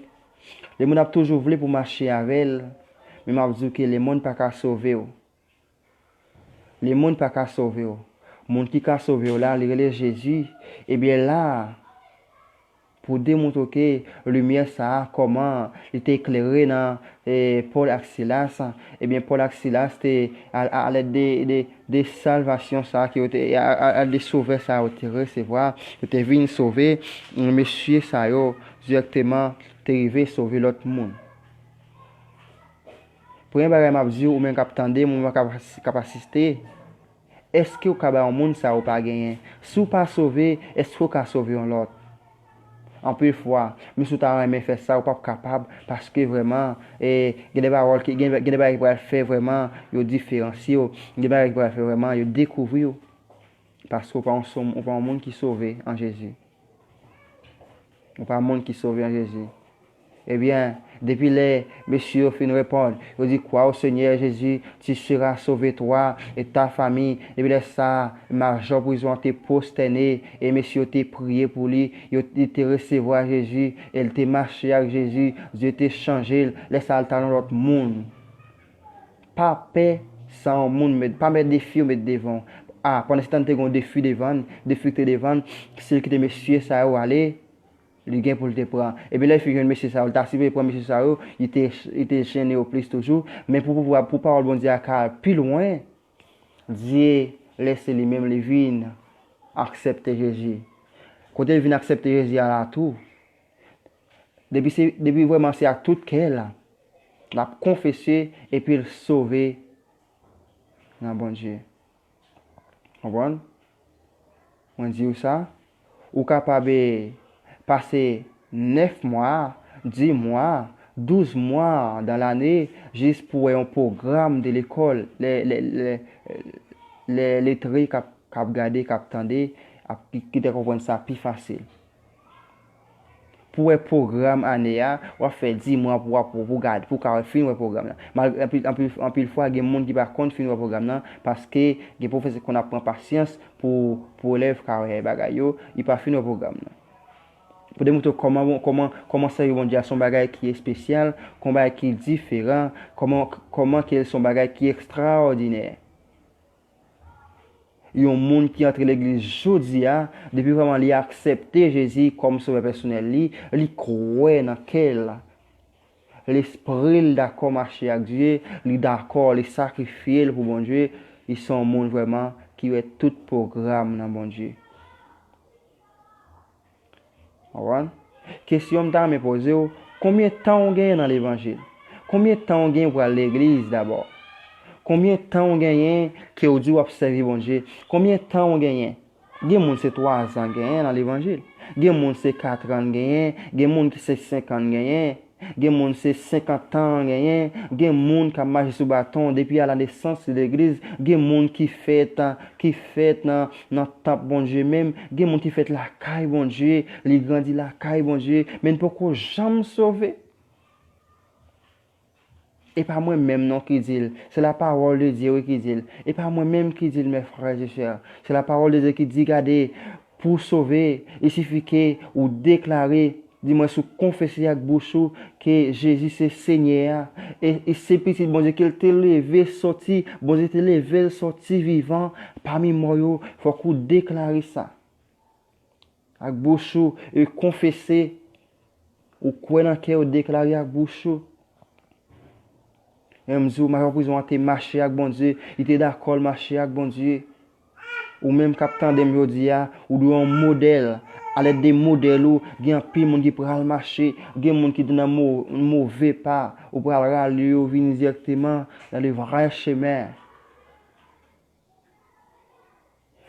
Lemonn ap toujou vle pou w mache avè l. Men m ap di w ke lemonn pa ka sove w. Lemonn pa ka sove w. Moun ki ka sove w la, li rele Jezi. Ebyen la, pou demontre w ke limyè sa a, kòman li te eklere nan, eh, Pòl ak Silas, ebyen, Pòl ak Silas te, a, a, alèd de, de, de salvasyon sa a ke yo te, a, a, alèd de sovè sa a yo te resevwa, yo te vin sove, mesye sa yo dirèkteman te rive sove lòt moun. Premye bagay m ap di w, ou menm k ap tande m, ou menm k ap, k ap asiste, èske w ka bay yon moun sa ou pa genyen? Si w pa sove, èske w ka sove yon lòt? Anpil fwa, menm si w ta renmen fè sa, ou p ap kapab, paske vrèman, e, gen de pawòl ki, gen, gen de bagay ki pral fè vrèman yo diferansye w, gen de bagay ki pral fè vrèman yo dekouvri w, paske w pa yon, ou pa yon moun ki sove an Jezi. Ou pa moun ki sove an Jezi. Ebyen, depi lè mesye yo fin reponn, yo di, Crois au Seigneur Jésus, tu seras sauvé, toi et ta famille. Depi lè sa a, majò prizon an te pwostène, e mesye yo te priye pou li, yo, li te resevwa Jezi, e li te mache ak Jezi, Dye te chanje l. Lè sa a, l t al yon lòt moun. Pa pè sa yon moun met, pa pè defi yo met devan w. A, pandan se tan te gen yon defi devan, defi ki te devan, si l kite mesye sa yo ale, li gen pou l te pran. Epi lè l fin jwenn mesye sa yo, l ta sipoze pran mesye sa yo, li te, li te jennen yo plis toujou. Men pou, pou, pou, pou pawòl Bondye a ka al pi lwen, Dye lese li menm li vin aksepte Jezi. Kote l vin aksepte Jezi a la tou, depi se, depi vrèman se ak tout kè l, l ap konfese epi l sove nan Bondye. Konprann? Mwen di w sa, ou kapab, eh, pase nèf mwa, dis mwa, douz mwa dan lane, jis pou wè yon pwogram de lekòl, lè, lè, lè, lè letre k ap, k ap gade, k ap tande, ap, ki, ki te konprann sa pi fasil. Pou wè pwogram ane a, w ap fè dis mwa pou, pou, pou gade, pou ka fin wè pwogram nan. Mal-, anpil, anpil, anpil fwa, gen moun ki pa konn fin wè pwogram nan, paske gen pwofesè ki konn ap pran pasyans pou, pou elèv ka wè bagay yo, li pa fin wè pwogram nan. Pou demontre w kòman, kòman, kòman sèvi Bondye a se yon bagay ki espesyal, yon bagay ki diferan, kòman, kòman ke l se yon bagay ki ekstraòdinè. Yon moun ki antre legliz jodi a, depi vrèman li aksepte Jezi kòm sovè pèsonèl li, li kwè nan kè l, lespri l dakò mache ak Dye, li dakò, li sakrifye l pou Bondye, li se yon moun vrèman ki wè tout pwogram nan Bondye. Konprann? Kesyon m ta renmen poze w, konbyen tan w genyen nan levanjil? Konbyen tan w genyen pou al legliz dabò? Konbyen tan w genyen ke w di w ap sèvi Bondye? Konbyen tan w genyen? Gen moun se twazan genyen nan levanjil. Gen moun se katran genyen. Gen moun ki se senkan genyen. Gen moun se senkant tan genyen. Gen moun k ap mache sou baton depi a la nesans de legliz. Gen moun ki fèt, ki fèt nan, nan tanp Bondye menm. Gen moun ki fèt lakay Bondye. Li grandi lakay Bondye. Men n poko janm sove. E pa mwen menm non ki di l. Se la parole de Dieu wi ki di l. E pa mwen menm ki di l, mes frères et sœurs. Se la parole de Dieu ki di, gade, pou w sove, il suffit ke ou deklare, di mwen, si w konfese ak bouch ou ke Jezi se Senyè a, e, e se Pitit Bondye ke l te leve sòti, Bondye te leve l sòti vivan pami mò yo, fòk ou deklare sa. Ak bouch ou, e konfese, ou kwè nan kè ou, deklare ak bouch ou. Menm jou, mayon prizon an te mache ak Bondye, li te dakò l mache ak Bondye. Ou menm k ap tande m jodi a, ou dwe yon modèl. Alèd de modèl ou, gen anpil moun ki pral mache, gen moun ki te nan mo, move pa, ou pral rale yo vini dirèkteman dans le vrai chemin.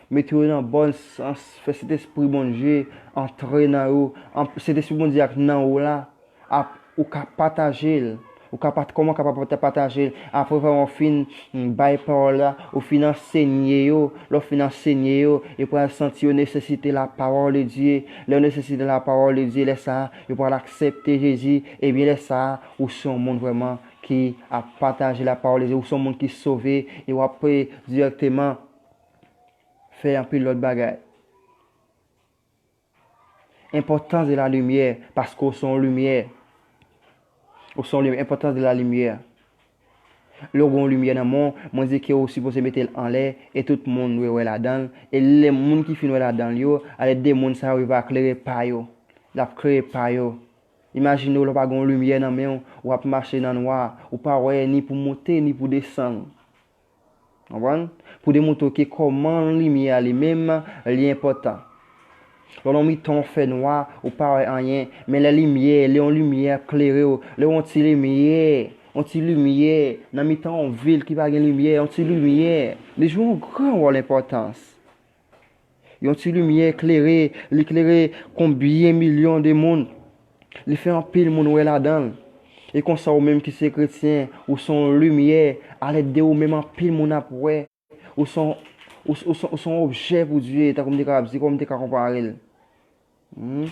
Mete yo nan bòn sans, fè Sentespri Bondye antre nan yo. An, Sentespri Bondye ak nan ou la, ap, ou ka pataje l. Ou ka pat, kòman w ka pa pata-, pataje l? Apre vrèman w fin, mm, bay pawòl la, ou fin ansenye yo, lè w fin ansenye yo, yo pral santi yo nesesite la parole de Dieu. Lè yo nesesite la parole de Dieu, lè sa a, yo pral aksepte Jezi. Ebyen, lè sa a, ou se yon moun vrèman ki ap pataje la parole de Dieu, ou se yon moun ki sove, e w ap, e, dirèkteman fè anpil lòt bagay. Enpòtans de la limyè, paske w se yon limyè. Ou se yon limyè, enpòtans de la limyè. Lè w gen yon limyè nan men w, mwen di ke w sipoze mete l anlè, e tout moun dwe wè ladan l. E lè moun ki fin wè ladan l yo, alèd de moun sa yo, yo va klere pa yo. L ap klere pa yo. Imajine w lè w pa gen yon limyè nan men w, w ap mache nan nwa, ou pa wè ni pou moute, ni pou desann. Konprann? Pou demontre w ke kòman limyè a li menm, li enpòtan. Lè w nan mitan yon fènwa, ou pa wè anyen, men lè limyè, lè yon limyè ap klere w, lè yon ti limyè, yon ti limyè, nan mitan yon vil ki pa gen limyè, yon ti limyè, li jwe yon gran wòl enpòtans. Yon ti limyè klere, li klere konbyen milyon de moun. Li fè anpil moun wè ladan l. E konsa, ou menm ki se kretyen, ou se yon limyè, alèd de ou menm anpil moun ap wè. Ou se yon, ou, ou se, ou se yon objè pou Dye, tankou m te kapab di, kòm m te ka konpare l. Hmm?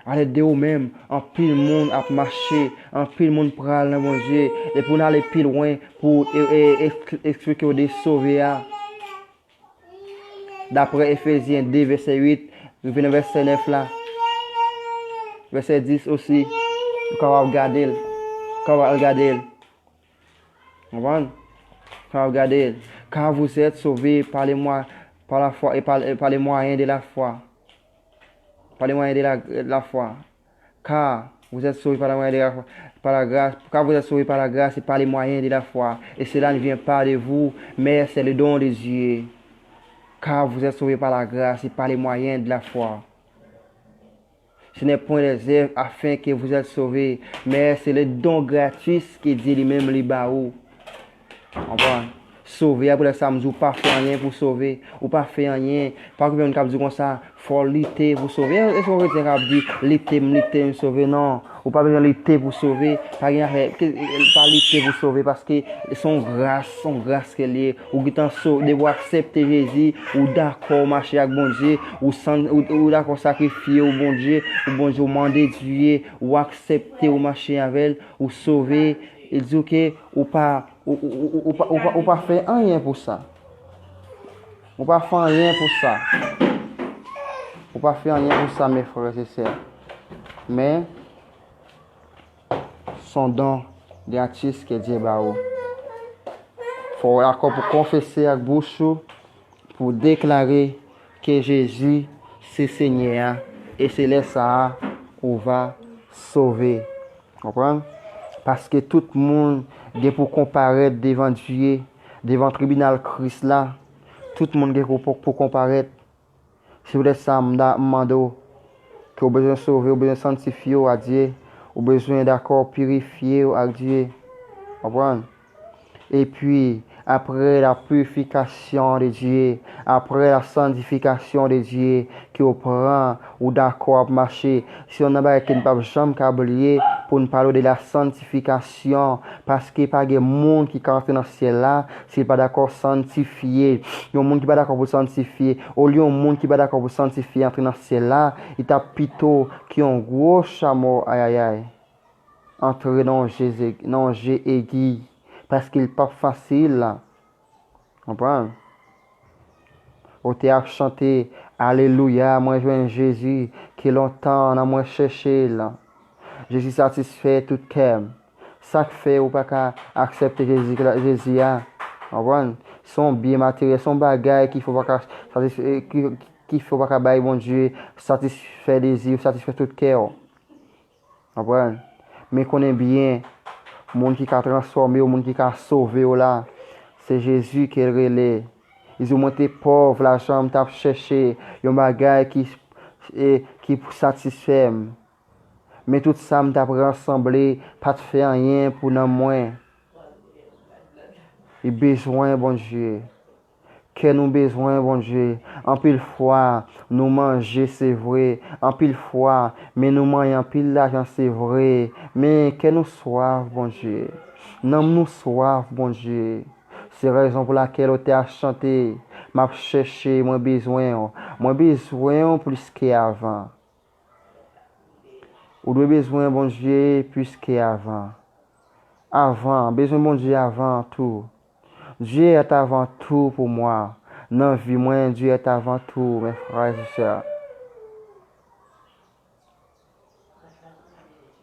Alèd de ou menm, anpil moun ap mache, anpil moun pral nan Bondye. E pou n ale pi lwen, pou e, e, e, eksplike w de sove a. Daprè Efezyen de, vèsè uit, rive nan vèsè nèf la, vèsè dis osi, ou kapab gade l. Ou kapab al gade l. Konprann? Ou kapab gade l. Car vous êtes sauvés par les moi-, par la foi et par, et par les moyens de la foi. Par les moyens de la, de la foi. Car vous êtes sauvés par la moyen de la foi, par la grâce, car vous êtes sauvés par la grâce et par les moyens de la foi. Et cela ne vient pas de vous, mais c'est le don de Dieu. Car vous êtes sauvés par la grâce et par les moyens de la foi. Ce n'est point des œuvres afin que vous êtes sauvés, mais c'est le don gratuit que Dieu lui-même li ba ou. Konprann? Sove a, pou lè sa m di w pa fè anyen pou sove. Ou pa fè anyen. Pa okipe moun k ap di w konsa, fò w lite pou sove. E, e se yon kretyen k ap di, lite m, lite m, sove. Non. Ou pa bezwen lite pou sove. Pa gen afè, ke, pa lite pou sove, paske se yon gras, se yon gras ke l ye. Ou gentan sove, depi w aksepte Jezi, ou dakò mache ak Bondye, ou san, ou, ou dakò sakrifye w Bondye, ou Bondye, ou mande Dye, ou aksepte w mache avè l, ou sove, e di w ke ou pa, ou, ou, ou, ou pa, ou pa, ou pa fè anyen pou sa. Ou pa fè anyen pou sa. Ou pa fè anyen pou sa, mes frères et sœurs. Men, se yon don gratis ke Dye ba ou. Fò w dakò pou konfese ak bouch ou, pou deklare ke Jezi se Senyè a, e se lè sa a ou va sove. Konprann? Paske tout moun gen pou konparèt devan Dye, devan tribinal Kris la. Tout moun gen pou, pou, pou konparèt. Se poutèt sa m da, m mande w ke w bezwen sove, w bezwen sanntifye w a Dye, w bezwen dakò pirifye w ak Dye. Konprann? Epi, après la purification de Dieu, après la sanctification de Dieu, ke w pran, ou dakò ap mache. Se youn nan bagay ke n p ap janm ka bliye, pou n pale de la sanctification, paske pa gen moun ki ka antre nan syèl la, si l pa dakò sanktifye. Yon moun ki pa dakò pou l sanktifye, olye yon moun ki pa dakò pou l sanktifye antre nan syèl la, li t ap pito ke yon gwo chamo, ayayay, antre nan yon je, nan yon je egi, paske l p ap fasil. Konprann? Ou te ap chante, Alelouya, mwen jwenn Jezi, ke lontan nan mwen chèche l. Jezi satisfè tout kè m. Sa k fè ou pa ka aksepte Jezi, Jezi a? Konprann? Se yon byen materyèl, se yon bagay ki fè w pa ka satisfè, ki, ki fè w pa ka bay Bondye satisfè dezi w, satisfè tout kè w. Konprann? Men konnen byen, moun ki ka transfòme w, moun ki ka sove w la, se Jezi ke l rele. Li di, mwen te pòv, lajan m t ap chèche yon bagay ki, e, ki pou satisfè m. Men tout sa m t ap ransanble pa t fè anyen pou nanm mwen. Li bezwen Bondye. Kè nou bezwen Bondye. Anpil fwa, nou manje, se vre. Anpil fwa, men nou manyen anpil lajan, se vre. Men kè nou swaf Bondye. Nanm nou swaf Bondye. Se rezon pou lakèl ou te ap chante, m ap chèche, mwen bezwen w. Mwen bezwen w plis ke avan. Ou dwe bezwen Bondye plis ke avan. Avan, bezwen Bondye avan tou. Dieu est avant tout pour moi. Nan vi mwen, Dieu est avant tout, mes frères et sœurs.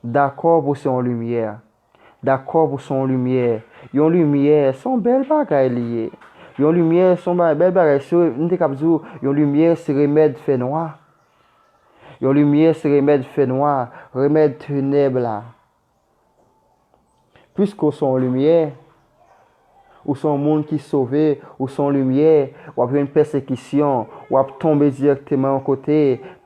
Dakò pou se yon limyè. Dakò pou se yon limyè. Yon limyè, se yon bèl bagay li ye. Yon limyè, se yon ba-, bèl bagay. Se, m te kab di w, yon limyè, se remèd fènwa. Yon limyè, se remèd fènwa, remèd tenèb la. Piske w se yon limyè, ou se yon moun ki sove, ou se yon limyè, w ap jwenn pèsekisyon, w ap tonbe dirèkteman yon kote,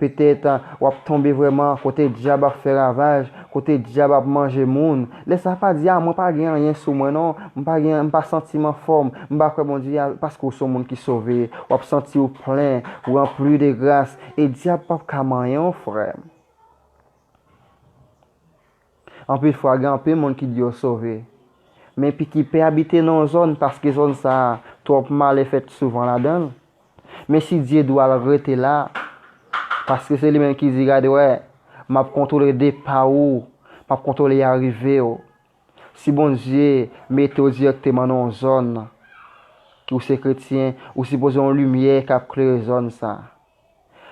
petèt, w ap tonbe vrèman kote dyab ap fè ravaj, kote dyab ap manje moun. Lè sa pa di, a, mwen pa gen anyen sou mwen non, m pa gen, m pa santi m anfòm, m pa kwè Bondye a, paske w se yon moun ki sove, w ap santi w plen, ranpli de gras, e dyab p ap ka manyen w, frè m. Anpil fwa, gen anpil moun ki di yo sove. Men pi ki pè abite nan yon zòn, paske zòn sa a, twòp malè fèt souvan ladan l. Men si Dye di w al rete la, paske se li menm ki di, gade, wè, m ap kontwole depa ou, m ap kontwole arive w. Si Bondye mete w dirèkteman nan yon zòn, ki w se kretyen, ou sipoze yon limyè k ap klere zòn sa a.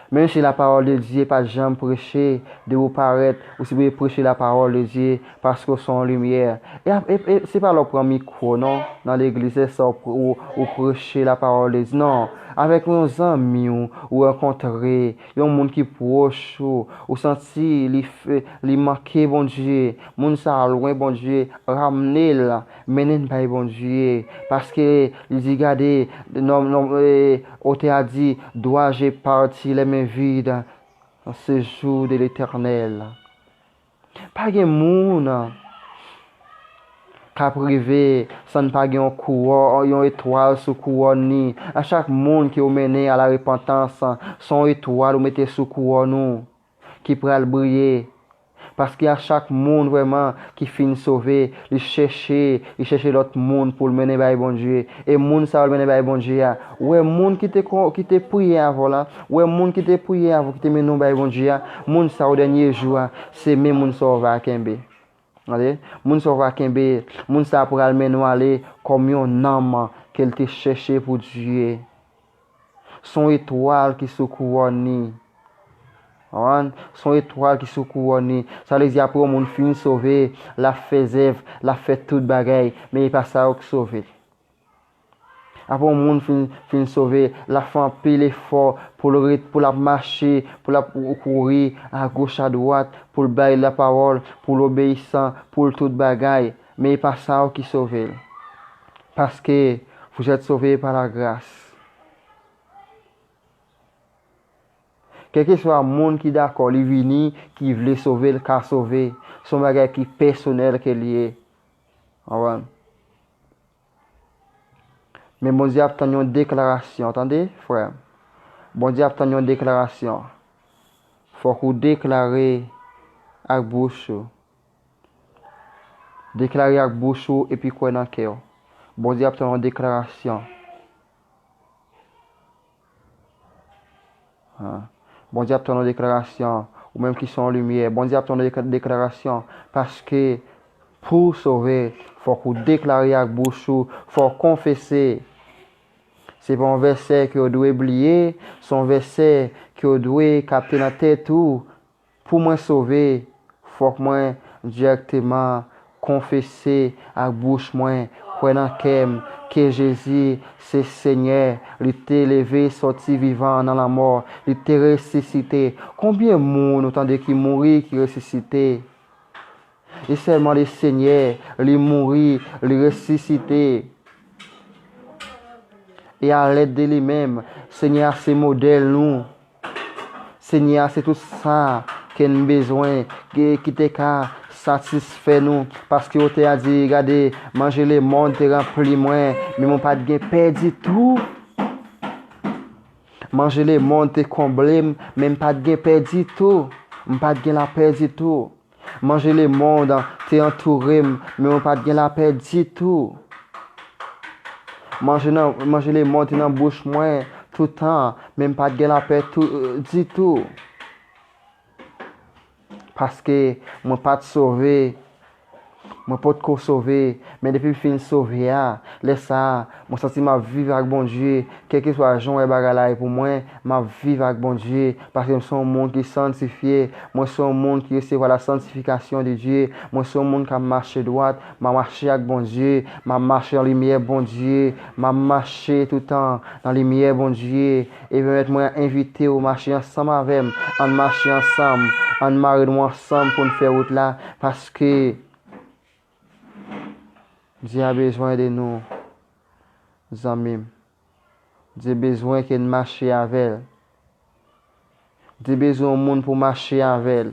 Menm si la parole de Dieu pa t janm preche, depi w parèt, ou sipoze preche la parole de Dieu, paske w se yon limyè. E, ap- e, e se pa lè w pran mikwo, non, nan legliz, se sa w, pre- ou, ou preche la parole de Dieu. Non, avèk yon zanmi w, ou rankontre, yon moun ki pwòch ou, ou santi li, f- li manke Bondye, moun sa a lwen Bondye, ramne l, mennen l bay Bondye, paske li di, gade, non, non, e, otè a di, dois-je partir les mains vides en ce jour de l'Éternel? Pa gen moun k ap rive san n pa gen yon kouwòn, yon etwal sou kouwòn ni. A chak moun ke w mennen a la repantans, se yon etwal ou mete sou kouwòn ou ki pral briye. Paske a chak moun vrèman ki fin sove, li chèche, li chèche lòt moun pou l mennen bay Bondye. E moun sa yo l mennen bay Bondye a, ou wè moun ki te, ki te priye avè w la, ou wè moun ki te priye avè w, ki te mennen w bay Bondye a, moun sa yo dènye jou a, se menm moun sa yo va kenbe. Tande? Moun sa yo va kenbe, moun sa yo pral mennen w ale kòm yon nanm ke l te chèche pou Dye. Se yon etwal ki sou kouwòn ni. Konprann? Se yon etwal ki sou kouwòn ni. Sa vle di apre yon moun fin sove, l ap fè zèv, l ap fè tout bagay, men e pa sa yo k sove l. Apre yon moun fin, fin sove, l ap fè anpil efò pou l ret, pou l ap mache, pou l ap kouri agoch adwat, pou l bay lapawòl, pou l obeyisan, pou l tout bagay, men e pa sa yo ki sove l. Paske vous êtes sauvés par la grâce. Kèlkeswa moun ki dakò, li vini, ki vle sove, l ka sove. Se yon bagay ki pèsonèl ke l ye. Konprann? Men Bondye ap tann yon deklarasyon, tande, frè m. Bondye ap tann yon deklarasyon. Fòk ou deklare ak bouch ou. Deklare ak bouch ou epi kwè nan kè w. Bondye ap tann yon deklarasyon. Bondye ap tann yon deklarasyon. Ou menm ki se yon limyè, Bondye ap tann yon deklarasyon. Paske pou w sove, fòk ou deklare ak bouch ou, fòk w konfese. Se pa yon vèsè ke w dwe bliye, se yon vèsè ke w dwe kapte nan tèt ou. Pou mwen sove, fòk mwen dirèkteman konfese ak bouch mwen, kwè nan kè m ke Jezi se Senyè, li te leve sòti vivan nan lanmò, li te resisite. Konbyen moun ou tande ki mouri, ki resisite? E sèlman le Senyè, li mouri, li resisite. E alèd de li menm, Senyè a se modèl nou. Senyè a se tout sa ke n bezwen, ki, ki te ka satisfè nou. Paske otè a di, gade, manje lemonn te ranpli mwen, men mwen pa t gen pè ditou. Manje lemonn te konble m, men m pa t gen pè ditou. M pa t gen lapè ditou. Manje lemonn te antoure m, men mwen pa t gen lapè ditou. Manje nan, manje lemonn te nan bouch mwen toutan, men m pa t gen lapè tou, ditou. Paske mwen pa t sove, mwen potko sove, men depi m fin sove a, lè sa a, mwen santi m ap viv ak Bondye, kèlkeswa jan w wè bagay la ye pou mwen, m ap viv ak Bondye, paske m se yon moun ki santifye, mwen se yon moun ki resevwa la sanctification de Dieu, mwen se yon moun k ap mache dwat, m ap mache ak Bondye, m ap mache nan limyè Bondye, m ap mache toutan nan limyè Bondye, e pèmèt mwen envite w mache ansanm avè m, ann mache ansanm, ann mare nou ansanm pou n fè wout la, paske Dye a bezwen de nou, zanmi m. Dye bezwen ke n mache avè l. Dye bezwen yon moun pou mache avè l.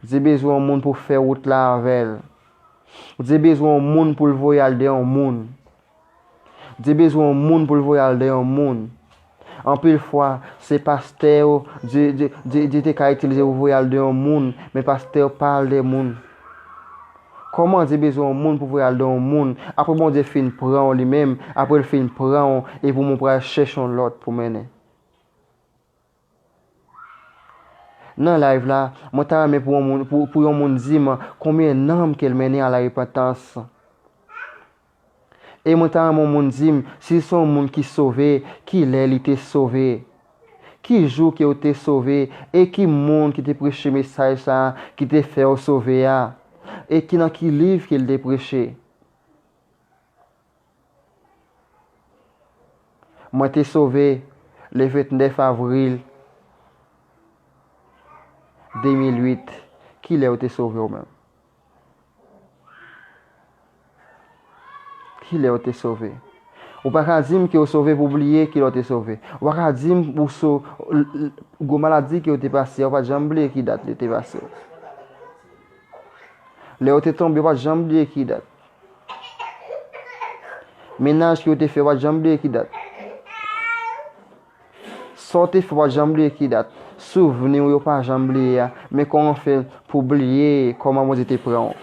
Dye bezwen yon moun pou fè wout la avè l. Dye bezwen yon moun pou l voye al de yon moun. Dye bezwen yon moun pou l voye al de yon moun. Anpil fwa, se pastè yo, Dye, Dye, Dye, Dye te ka itilize pou voye al de yon moun, men pastè yo pa al de moun. Kòman Dye bezwen yon moun pou voye al de yon moun? Apre Bondye fin pran w li menm, apre l fin pran w, epi w pral chèche yon lòt pou mennen. Nan live la, mwen ta renmen pou yon moun, pou, pou yon moun di m konbyen nanm ke l mennen a la repantans. E mwen ta renmen yon moun di m, si l se yon moun ki sove, ki lè li te sove? Ki jou ke w te sove? E ki moun ki te preche mesaj sa a, ki te fè w sove a? E ki, nan ki liv ke l te preche? Mwen te sove le vennèf avril de mil uit. Kilè w te sove w menm? Kilè w te sove? Ou pa ka di m ke w sove pou w bliye kilè w te sove. Ou pa ka di m ou so-, l-, l-, gwo maladi ke w te pase a, ou pa t janm bliye ki dat li te pase w. Lè w te tonbe, ou pa t janm bliye ki dat. Mennaj ke w te fè, ou pa t janm bliye ki dat. Sa w te fè, ou pa t janm bliye ki dat. Souvni w yo pa janm bliye a. Men kòman fè pou bliye kòman Bondye te pran w?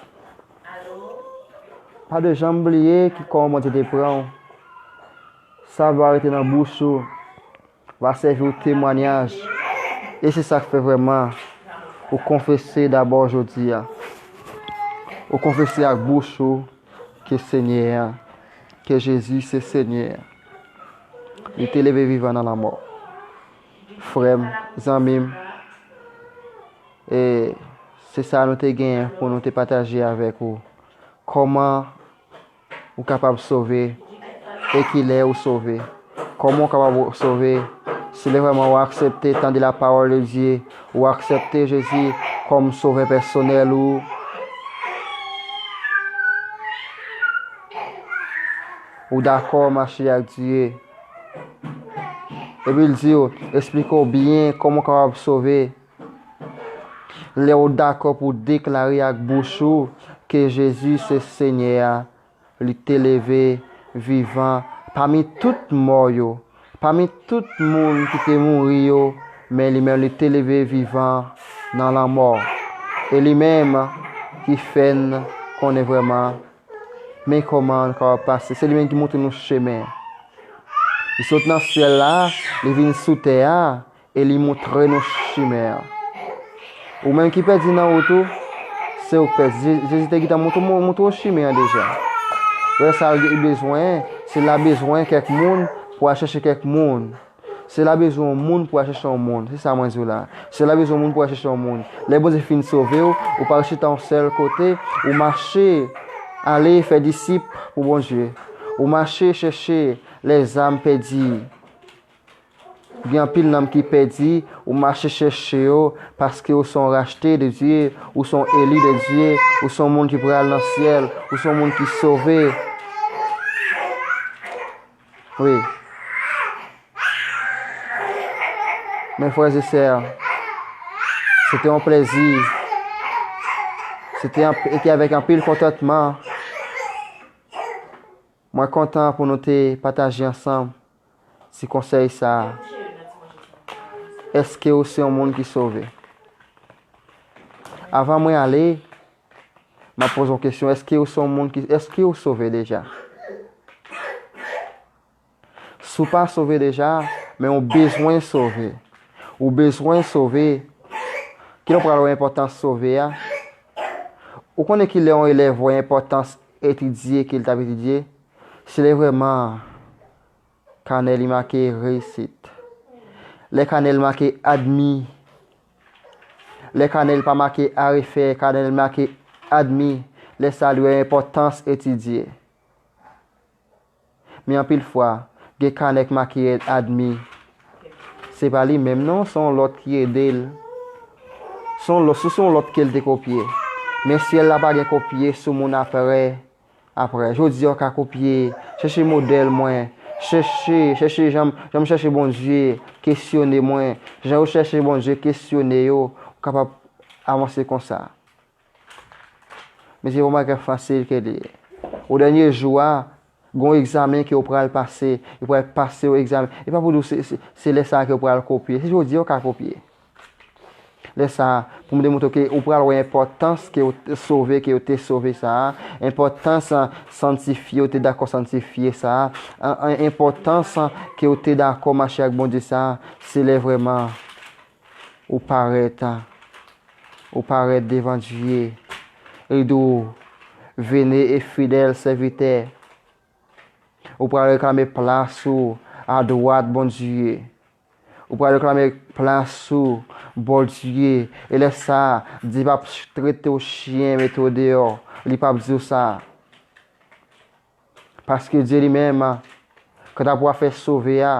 Pa dwe janm bliye ki kòman Bondye te pran w. Sa va rete nan bouch ou. Va sèvi w temwayaj. E se sa k fè vrèman ou konfese dabò jodi a. Ou konfese ak bouch ou ke Senyè a, ke Jezi se Senyè a. Li te leve vivan nan lanmò. Frè m, zanmi m, e se sa nou te genyen pou nou te pataje avèk ou. Kòman ou kapab sove? E kilè ou sove? Kòman ou kapab sove? Si lè vrèman ou aksepte tande la parole de Dieu, ou aksepte Jezi kòm sovè pèsonèl ou, ou dakò mache ak Dye. Epi l di w, eksplike w byen kòman w kapab sove. Lè w dakò pou w deklare ak bouch ou ke Jezi se Senyè a, li te leve vivan Pami tout mò yo, pami tout moun ki te mouri yo, men li menm li te leve vivan nan lanmò. E li menm ki fè n konnen vrèman men kòman n kapab pase. Se li menm ki montre nou chemen. Li sot nan syèl la, li vin sou tè a, e li montre nou chimen an. Ou menm ki pèdi nan wout ou, se ou k pèdi. Je- Jezi te gentan montre, montre w chimen an deja. Lè sa l bezwen, se l ap bezwen kèk moun pou al chèche kèk moun. Se l ap bezwen yon moun pou al chèche yon moun. Se sa mwen di w la. Se l ap bezwen yon moun pou al chèche yon moun. Lè Bondye fin sove w, ou pa rete nan yon sèl kote, ou mache ale fè disip pou Bondye. Ou mache chèche lèzam pèdi. Gen anpil nanm ki pèdi, ou mache chèche yo, paske ou se yon rachte de Dye, ou se yon eli de Dye, ou se yon moun ki pral nan syèl, ou se yon moun ki sove. Wi. Men frè e sè, se te yon plèzi. Se te anp- e te avèk anpil kontantman. Mwen kontan pou nou te pataje ansanm ti konsèy sa a. Èske ou se yon moun ki sove? Avan mwen ale, m ap poze yon kesyon. Èske ou se yon moun ki, èske ou sove deja? Si w pa sove deja, men ou bezwen sove. Ou bezwen sove. Kilè w pral wè enpòtans sove a? Ou konnen kilè yon elèv wè enpòtans etidye ke l t ap etidye? Se lè vrèman kanè li make reyisit. Lè kanè l make admi. Lè kanè l pa make arefè, kanè l make admi. Lè sa a li wè enpòtans etidye. Men anpil fwa, gen kanè k make admi. Se pa li menm non, se yon lòt ki ede l. Se yon lòt, se yon lòt ke l te kopye. Men syèl la pa gen kopye sou moun apre, apre. Jodi a w ka kopye, chèche modèl mwen, chèche, chèche jan m, jan m chèche Bondye, kesyone mwen. Jan yo chèche Bondye, kesyone yo, ou kapab avanse konsa. Men se yon bagay fasil ke li ye. O dènye jou a, gen yon egzamen ke w pral pase, yo pral pase yon egzamen. E pa pou di w se, se, se lè sa a ke w pral kopye. Se jodi a w ka kopye. Lè sa a, pou m demontre w ke ou pral wè enpòtans ke w te sove, ke w te sove sa a, enpòtans, a, sanntifye, w te dakò sanntifye sa a, a, a, enpòtans, a, ke w te dakò mache ak Bondye sa a, se lè vrèman ou parèt, ou parèt devan Dye. Li di w, vene e fidèl sèvitè. Ou pral reklame plas ou adwat Bondye. Ou pral reklame plas ou Bondye. E lè sa a, Dye p ap trete w chyen, mete w deyò. Li p ap di w sa. Paske Dye li menm, kanta pou afè sove a,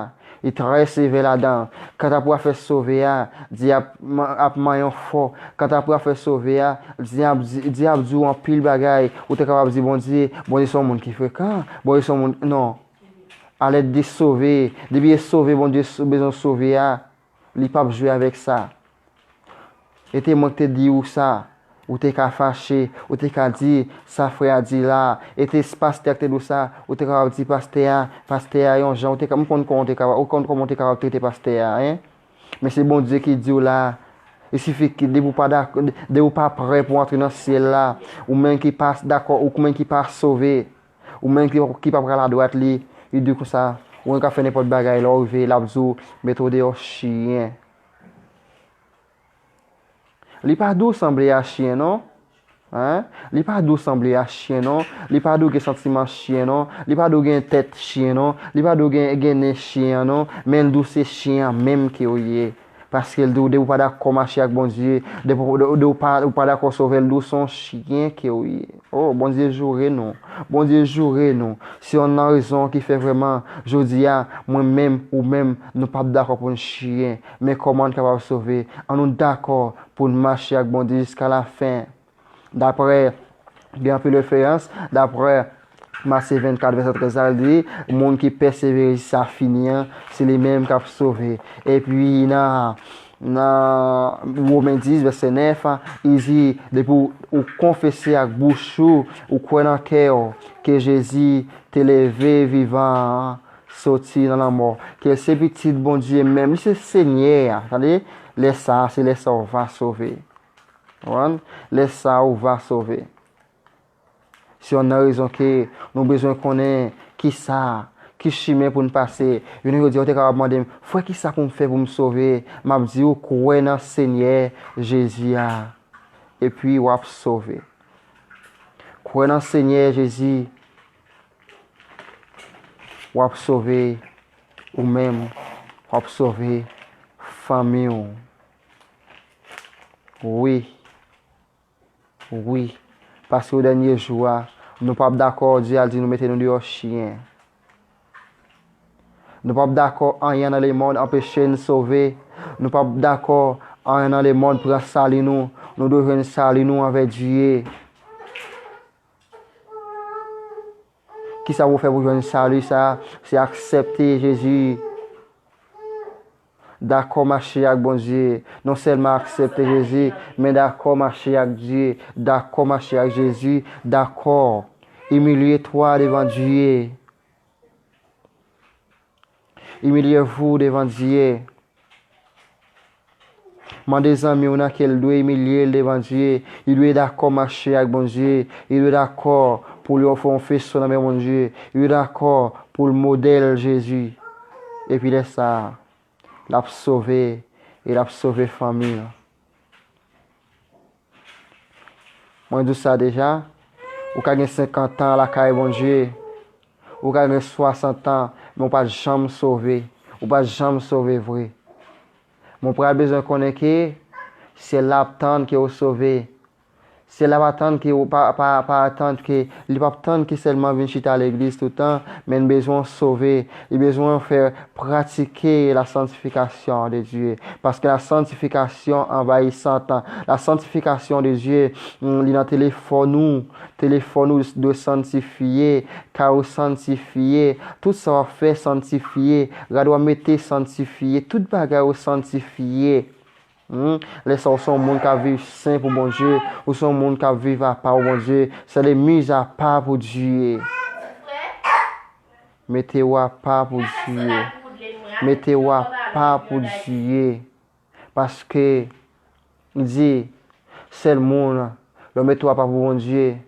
li trè sevè ladan. Kanta pou afè sove a, Dye ap, ap manyen w fò. Kanta pou afè sove a, Dye ap di, Dye ap di w anpil bagay. Ou te kapab di Bondye, Bondye se yon moun ki frekan. Bondye se yon moun, non. Alè de sove, depi e sove Bondye so- bezwen sove a, li p ap jwe avèk sa. E te mwen ki te di ou sa, ou te ka fache, ou te ka di, sa frè a di la, e te pastè a ki te di w sa, ou te kapab di pastè a, pastè a yon jan, ou te ka, m konn kòman ou te kapab, ou konn kòman ou te kapab trete pastè a, en. Men se Bondye ki di w la, il suffit que depi w pa dak- depi w pa prè pou antre nan syèl la, ou menm ki pa dakò, ou menm ki pa sove, ou menm ki, ki pa pral adwat li, li di konsa, ou menm k ap fè nenpòt bagay, lè w rive, l ap di w, mete w deyò chyen. Li pa dou sanble a chyen, non. Hein? Li pa dou sanble a chyen, non. Li pa dou gen santiman chyen, non. Li pa dou gen tèt chyen, non. Li pa dou gen, gen nen chyen an, non. Men l dou se chyen an menm ke w ye. Paske l di w, depi w pa dakò mache ak Bondye, depi w, de, de w pa, ou pa dakò sove l, di w se yon chyen ke w ye. Oh, Bondye joure nou. Bondye joure nou. Se youn nan rezon ki fè vrèman, jodi a, mwen menm, ou menm, nou p ap dakò pou n chyen. Men kòman n kapab sove? An nou dakò pou n mache ak Bondye jiska lafen. Daprè, gen anpil referans, daprè Matye vennkat, vèsè trèz la, l di, moun ki pèsevere jiska fini an, se li menm k ap sove. Epi nan nan Women dis, vèsè nèf, li di, depi w, ou konfese ak bouch ou, ou kwè nan kè w ke Jezi te leve vivan an, soti nan lanmò, ke l se Pitit Bondye menm, li se Senyè a, tande, lè sa a, se lè sa a ou va sove. Konprann? Lè sa a, ou va sove. Se youn nan rezon ke nou bezwen konnen kisa, ki chimen pou n pase. Youn yo di, ou te kapab mande m, "Frè, kisa pou m fè pou m sove?" M ap di ou, kwè nan Senyè Jezi a, epi w ap sove. Kwè nan Senyè Jezi, w ap sove ou menm, w ap sove fanmi w. Wi. Wi. Paske o dènye jou a, nou p ap dakò Dye al di nou mete nou deyò chen. Nou p ap dakò anyen nan lemonn anpeche n sove. Nou p ap dakò anyen nan lemonn pran sali nou. Nou dwe jwenn sali nou avèk Dye. Kisa pou w fè pou jwenn sali sa a? Se aksepte Jezi. Dakò mache ak Bondye. Non sèlman aksepte Jezi, men dakò mache ak Dye, dakò mache ak Jezi, dakò. Imilye twa devan Dye. Imilyez-vous devan Dye. Mande zanmi w nan ke l dwe imilye l devan Dye. Li dwe dakò mache ak Bondye. Li dwe dakò pou l ofri yon feso nan men Bondye. Li dwe dakò pou l modèl Jezi. Epi lè sa a, l ap sove e l ap sove fanmi l. Mwen di w sa deja, ou ka gen senkant an lakay Bondye, ou ka gen swasant an, men ou pa t janm sove, ou pa t janm sove vre. Men ou pral bezwen konnen ke syèl la ap tann ke ou sove. Syèl la pa tann ke ou pa, pa, pa atann ke, li p ap tann ke sèlman vin chita legliz toutan, men l bezwen w sove, li bezwen w fè pratike la sanctification de Dieu. Paske la sanctification envahissante, la sanctification de Dieu, mm, li nan telefòn ou. Telefòn ou dwe sanctifié, kay ou sanctifié, tout sa w ap fè sanctifié, rad ou ap mete sanctifié, tout bagay ou sanctifié. Hmm? Lè sa, ou se yon moun k ap viv sen pou Bondye, ou se yon moun k ap viv apa pou Bondye, c'est le mis à part pour Dieu. Mete w apa pou Dye. Mete w apa pou Dye. Paske, li di, sèl moun, lè w mete w apa pou Bondye,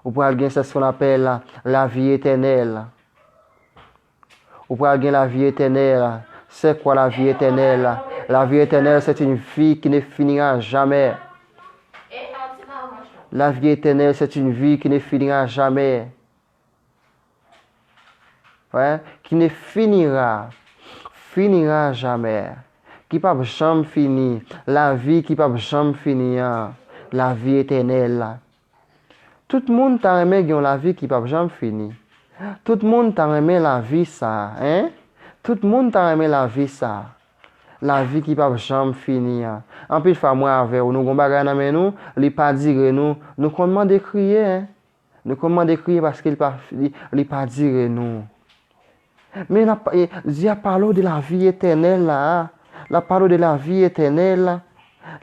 ou pral gen, c'est ce qu'on appelle la, la vie éternelle. Ou pral gen lavi etènèl. C'est quoi la vie éternelle? La vie éternelle, c'est une vie qui ne finira jamais. La vie éternelle, c'est une vie qui ne finira jamais. Ouais, qui ne finira, finira jamais. Ki p ap janm fini. Lavi ki p ap janm fini an. Lavi etènèl la. Tout moun ta renmen gen yon lavi ki p ap janm fini. Tout moun ta renmen lavi sa a, en? Tout moun ta renmen lavi sa a. Lavi ki p ap janm fini an. Anpil fwa, mwen avè w, nou gon bagay nan men nou, li pa dire nou, nou konn mande kriye, en? Nou konn mande kriye paske li pa, li, li pa dire nou. Men l ap, e, Dye ap pale w de lavi etènèl la a. L ap pale w de lavi etènèl la.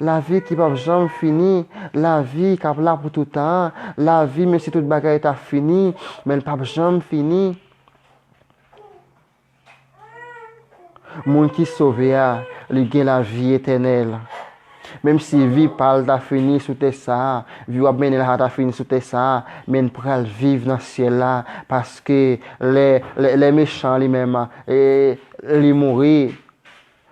Lavi ki p ap janm fini. Lavi k ap la pou tout tan an. Lavi, menm si tout bagay ta fini, men l p ap janm fini. Moun ki sove a, li gen lavi etènèl. Menm si vi pa l ta fini sou tè sa a, vi w ap mennen la ta fini sou tè sa a, men l pral viv nan syèl la, paske lè, lè, lè mechan li menm, e, li mouri,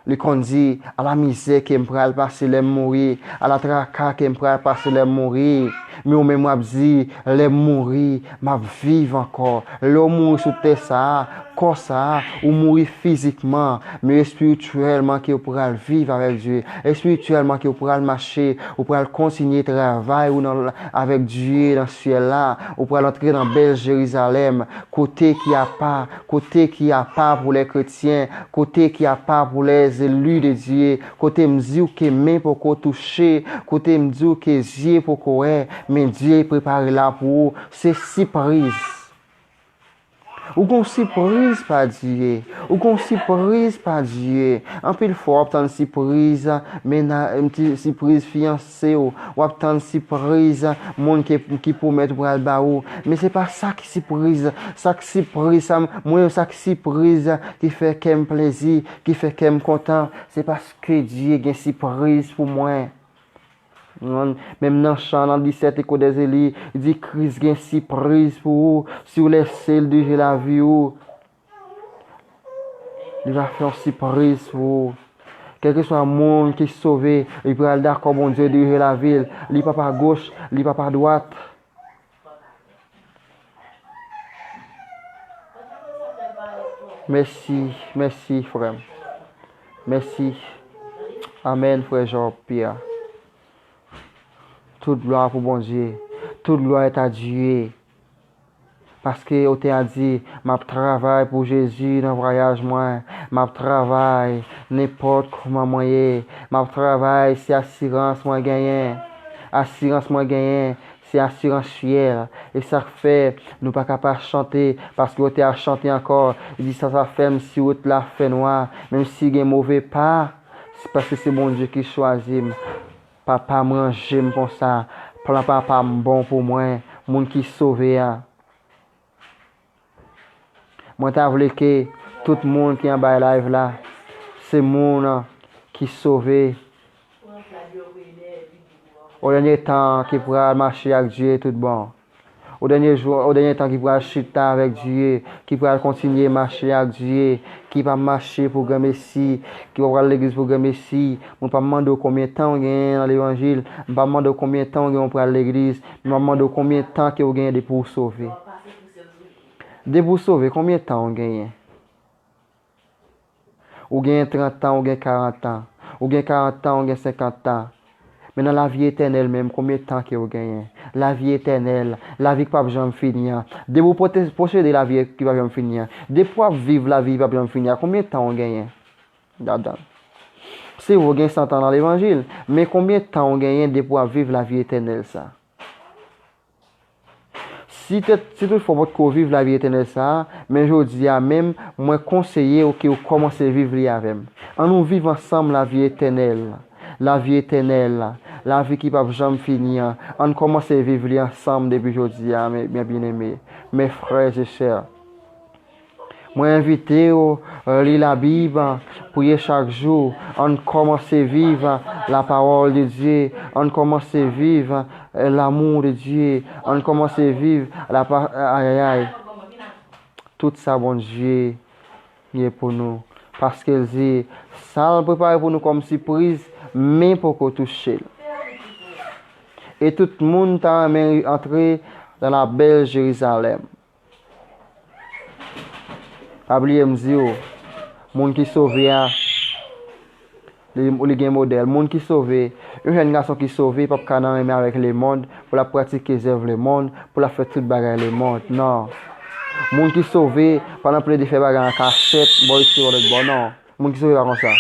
li konn di, "Ala mizè ke m pral pase lè m mouri, ala traka ke m pral pase lè m mouri." Men ou menm w ap di, "Lè m mouri, m ap viv ankò." Lè w mouri sou tè sa a, kò sa a, ou mouri fizikman, men espirityèlman ke ou pral viv avèk Dye, espirityèlman ke ou pral mache, ou pral kontinye travay ou nan, avèk Dye nan syèl la, ou pral antre nan bèl Jerizalèm, kote ki apa, kote ki apa pou lè kretyen, kote ki apa pou lè zeli de Dye, kote m di w ke men poko touche, kote m di w ke zye poko wè, men Dye prepare la pou ou, se sipriz. Ou gon sipriz pa Dye. Ou gon sipriz pa Dye. Anpil fwa w ap tann sipriz, mena-, ti sipriz fiyanse w. W ap tann sipriz moun ki, ki pwomèt ou pral ba ou. Men se pa sa ki sipriz. Sa k sipriz, sa, mwen, sa k sipriz ki fè kè m plezi, ki fè kè m kontan, se paske Dye gen sipriz pou mwen. Menm nan chan nan disèt Eko dè Eli, li di, Kris gen sipriz pou ou, si w lèse l dirije lavi ou. Li va fè yon sipriz pou ou. Kèlkeswa moun ki sove, li pral dakò Bondye dirije lavi l. Li pa pa goch, li pa pa dwat. Mèsi, mèsi, frè m. Mèsi. Amèn, frè Job Pierre. Tout glwa pou Bondye. Tout glwa est à Dieu. Paske otè a di, m ap travay pou Jezi nan vwayaj mwen. M ap travay nenpòt kòman mwen ye. M ap travay, se asirans mwen genyen. Asirans mwen genyen, se asirans fyèl. E sa k fè nou pa ka pa chante, paske otè a chante ankò. Li di, sa sa fè m si wout la fè nwa, menm si gen move pa, se paske se Bondye ki chwazi m. Papa m ranje m konsa. Plan papa m bon pou mwen, moun ki sove a. Mwen ta vle ke tout moun ki anba live la, se moun ki sove. O dènye tan ki pral mache ak Dye tout bon. O dènye jou, o dènye tan ki pral chita avèk Dye, ki pral kontinye mache ak Dye, ki pa mache pou granmesi, ki pa pral legliz pou granmesi. Mwen pa mande w konbyen tan w genyen nan levanjil, m pa mande w konbyen tan w genyen w pral legliz, m pa mande w konbyen tan ke w genyen depi w sove. Depi w sove, konbyen tan w genyen? Ou genyen trant tan, ou gen karant tan. Ou gen karant tan, ou gen senkant tan. Men nan lavi etènèl menm, konbyen tan ke w genyen? Lavi etènèl, lavi ki p ap janm fini an. Depi w pote-, posede lavi ki p ap janm fini an. Depi w ap viv lavi ki p ap janm fini an, konbyen tan w genyen ladan l? Se vre, w gen san tan nan levanjil, men konbyen tan w genyen depi w ap viv lavi etènèl sa? Si te, si toutfwa w potko viv lavi etènèl sa a, men jodi a menm, mwen konseye w ke w kòmanse viv li avè m. Ann nou viv ansanm lavi etènèl, lavi etènèl, lavi ki p ap janm fini an. Ann kòmanse viv li ansanm depi jodi a, mes, mes bien-aimés, mes frères et sœurs. Mwen envite w, euh, li Labib, priye chak jou. Ann kòmanse viv la parole de Dieu. Ann kòmanse viv, euh, l'amour de Dieu. Ann kòmanse viv la pa-, ayayay. Tout sa Bondye gen pou nou. Paske l di, sa l prepare pou nou kòm sipriz, men poko touche l. E tout moun ta renmen antre dans la belle Jérusalem. Pa bliye m di w, moun ki sove a, li, li gen modèl. Moun ki sove, yon jèn gason ki sove, p ap ka nan renmen avèk lemonn, pou l ap pratike zèv lemonn, pou l ap fè tout bagay lemonn. Non. Moun ki sove, pa nan plede fè bagay an kachèt, bò isit, bò lòt bò, non. Moun ki sove pa konsa.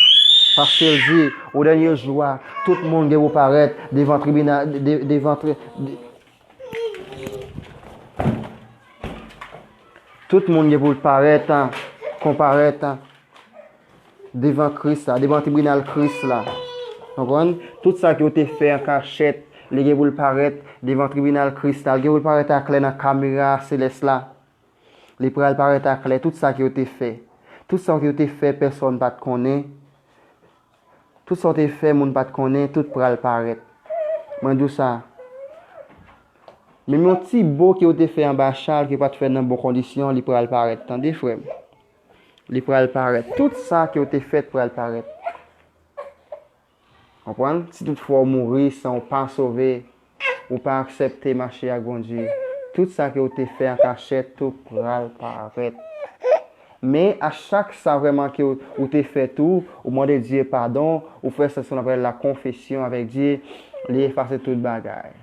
Paske l di, o dènye jou a, tout moun gen pou parèt devan tribinal, de-, devan tri-, de-, Tout moun gen pou l parèt, konparèt devan Kris la, devan tribinal Kris la. Konprann? Tout sa ke w te fè an kachèt, li gen pou l parèt devan tribinal Kris la. Li gen pou l parèt aklè nan kamera selès la. Li pral parèt aklè tout sa ke w te fè. Tout sa ke w te fè, pèsonn pa t konnen. Tout sa w te fè, moun pa t konnen, tout pral parèt. Mwen di w sa. Menm yon ti bo ke w te fè anba chal, ke w pa t fè nan bon kondisyon, li pral parèt. Tande, frè m. Li pral parèt. Tout sa ke w te fè pral parèt. Konprann? Si toutfwa w mouri san w pa sove, ou pa aksepte mache ak Bondye, tout sa ke w te fè an kachèt tou pral parèt. Men, a chak sa vrèman ke w, ou te fè tou, ou mande Dye padon, ou fè sa se yon apèl la konfesyon avèk Dye, li efase tout bagay.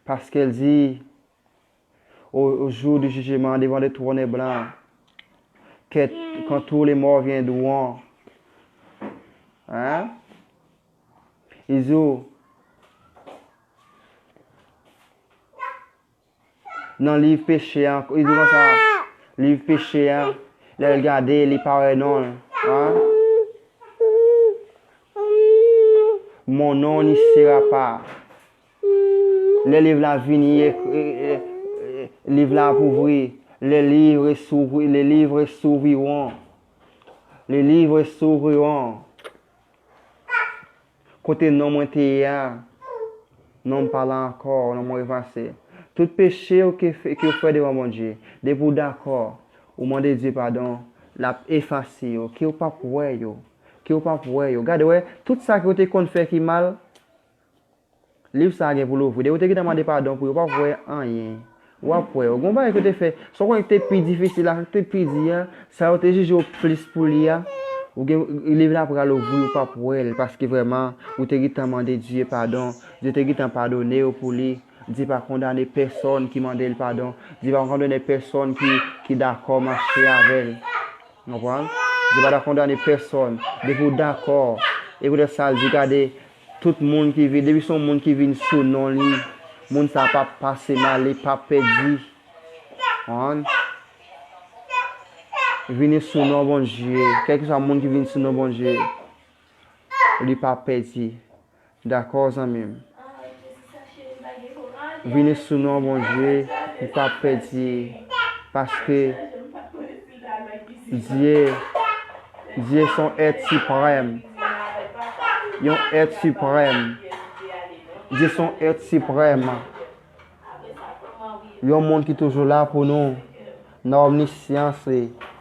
Paske l di, au, au jour du jugement, devant le trône blanc, que, quand tous les morts viendront, hein? Li di w, Nan liv peche a, li di konsa, liv peche a, lè l gade, li pa wè non l. An? Mon nom n'y sera pas. Lè liv la vini, e, e, e, e, liv la ap ouvri. Les livres s'ouvri-, les livres s'ouvriront. Les livres s'ouvriront. Kote non mwen te ye a, non m pa la ankò, non mwen efase. Tout peche w ke fè, ke w fè devan Bondye, depi w dakò, ou mande Dye padon, l ap efase yo, ke w p ap wè yo, ke w p ap wè yo. Gade, wè, tout sa ke w te konn fè ki mal, liv sa a gen pou l ouvri. Depi w te gentan mande padon pou yo, w p ap wè anyen. W ap wè, w gen yon bagay ke w te fè, sa w konnen ki te pi difisil la, sa ki te pi di a, sa yo te jije w plis pou li a, ou gen, liv la pral ouvri, ou p ap wè l, paske vrèman, ou te gentan mande Dye padon, Dye te gentan padone w pou li. Dye pa kondane pèsòn ki mande l padon, Dye pa kondane pèsòn ki, ki dakò mache avè l. Konprann? Dye pa ta kondane pèsòn. Depi w dakò, e poutèt sa l di, gade, tout moun ki vin, depi se yon moun ki vin sou non li, moun sa p ap pase mal, li p ap pèdi. Konprann? Vini sou non Bondye. Kèlkeswa moun ki vin sou non Bondye, li p ap pèdi. Dakò, zanmi m? Vini sou non Bondye, ou p ap pèdi. Paske Dye, Dye se yon èt siprèm. Yon èt siprèm. Dye se yon èt siprèm. Yon moun ki toujou la pou nou. Nan omniscience,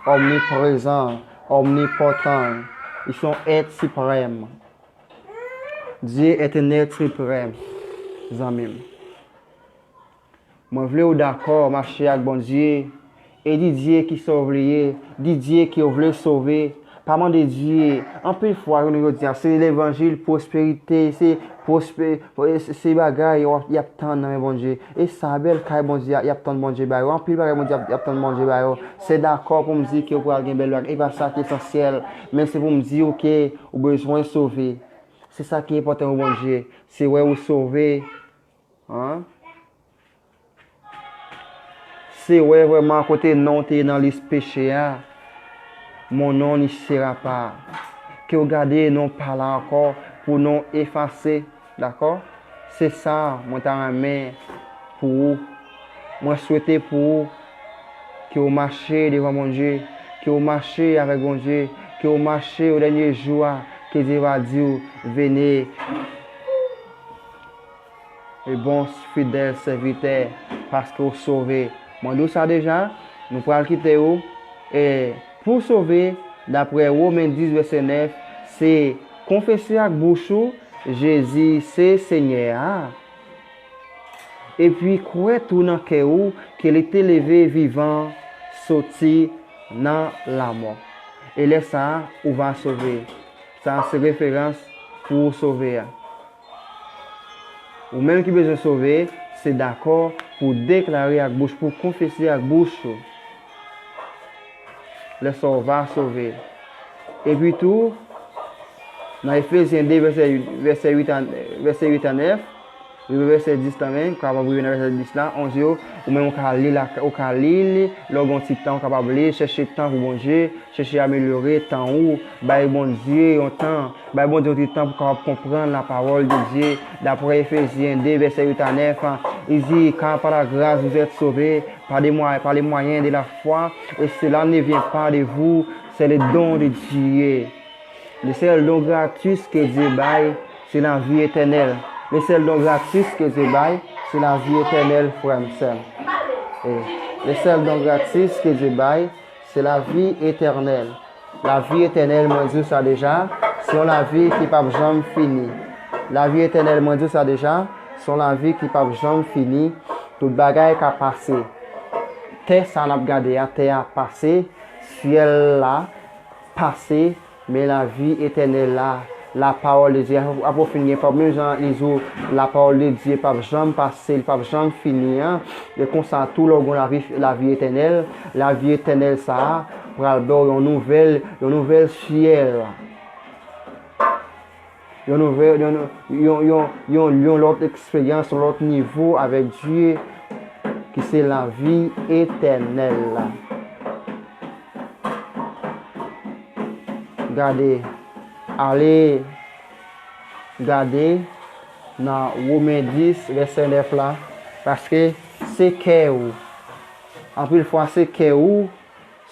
omniprezan, omnipotan. Li se yon èt siprèm. Dieu est un être suprême, zanmi m. Mwen vle w dakò, mache ak Bondye, e di Dye kisa w vle ye, di Dye ke w vle sove. Pa mande Dye, anpil fwa, jounen jodi a, se levanjil, pwosperite, se pwospe-, se, se bagay w ap, y ap tann nan men Bondye. E sa, bèl kay Bondye a, y ap tann Bondye ba yo. Anpil bagay Bondye ap, y ap tann Bondye ba yo. Se dakò pou m di ke w pral gen bèl bagay. E pa sa ki esansyèl. Men se pou m di w ke ou bezwen sove. Se sa ki enpòtan pou Bondye. Se wè ou sove. An? Se wè vrèman kote non w te ye nan lis peche a. Mon nom n'y sera pas. Ke w gade non pa la ankò pou non efase. Dakò? Se sa mwen ta renmen pou ou. Mwen swete pou ou ke w mache devan Bondye, ke w mache avèk Bondye, ke w mache o dènye jou a, ke Dye va di w, vene, e bon fidèl sèvitè, paske w sove. Mwen di w sa deja, nou pral kite w, e pou w sove, daprè Women dis vèsè nèf, se konfese ak bouch ou, Jezi se Senyè a, epi kwè tou nan kè ou ke li te leve vivan soti nan lanmò. E lè sa a, ou va sove. Sa a se referans pou ou sove a. Ou menm ki bezwen sove, se dakò pou w deklare ak bouch, pou w konfese ak bouch ou. Lè sa w va sove. Epi tou, nan Efezyen de, vèsè uit, vèsè uit a, vèsè uit a nèf, rive vèsè dis la menm, kapab rive nan vèsè dis la, onz yo, ou menm ou ka li l, ou ka li l, lè w gen yon ti tan, ou kapab li l, chèche tan pou Bondye, chèche amelyore tan ou, bay Bondye yon tan, bay Bondye yon ti tan pou w kapab konprann la parole de Dieu. Daprè Efezyen de, vèsè uit a nèf, li di, car par la grâce vous êtes sauvés, par des moyens, par les moyens de la foi, et cela ne vient pas de vous, c'est le don de Dieu. Le seul don gratuit que Dieu bay, c'est la vie éternelle. Le seul don gratuit que Dieu bay, c'est la vie éternelle, frè m, sè m. E le seul don gratuit que Dieu bay, se lavi etènèl. Lavi etènèl, mwen di w sa deja, se yon lavi ki p ap janm fini. Lavi etènèl, mwen di w sa deja, se yon lavi ki p ap janm fini. Tout bagay ka pase. Tè sa n ap gade a, tè a pase, syèl la pase, men lavi etènèl la, la parole de Dieu, apre w fin gen pa, menm jan li di w, la parole de Dieu p ap janm pase, li p ap janm fini an, e konsa tou lè w gen lavi, lavi etènèl, lavi etènèl sa a pral ba w yon nouvèl, yon nouvèl syèl. Yon nouvèl, yon, yon, yon, yon, yon lòt eksperyans, yon lòt nivo avèk Dye. ki se lavi etènèl la. Gade, ale gade nan Women dis, vèsè nèf la, paske se kè ou. Anpil fwa, se kè ou,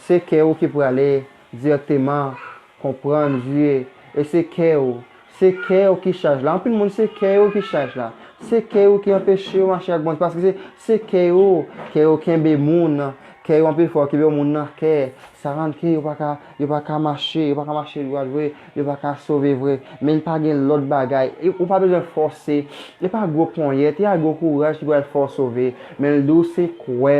se kè ou ki prale dirèkteman konprann Dye. E se kè ou, se kè ou ki chaj la. Anpil moun, se kè yo ki chaj la. Se kè yo ki anpeche yo mache ak Bondye. Paske se, se kè yo, kè yo kenbe moun. Kè yo anpil fwa kenbe yon moun nan kè. Sa rann ke yo pa ka, yo pa ka mache, yo pa ka mache dwat vre, yo pa ka sove vre. Men pa gen lòt bagay. E ou pa bezwen fòse. E pa gwo ponyèt, e pa gwo kouraj ki pral fè w sove. Men l di w se kwè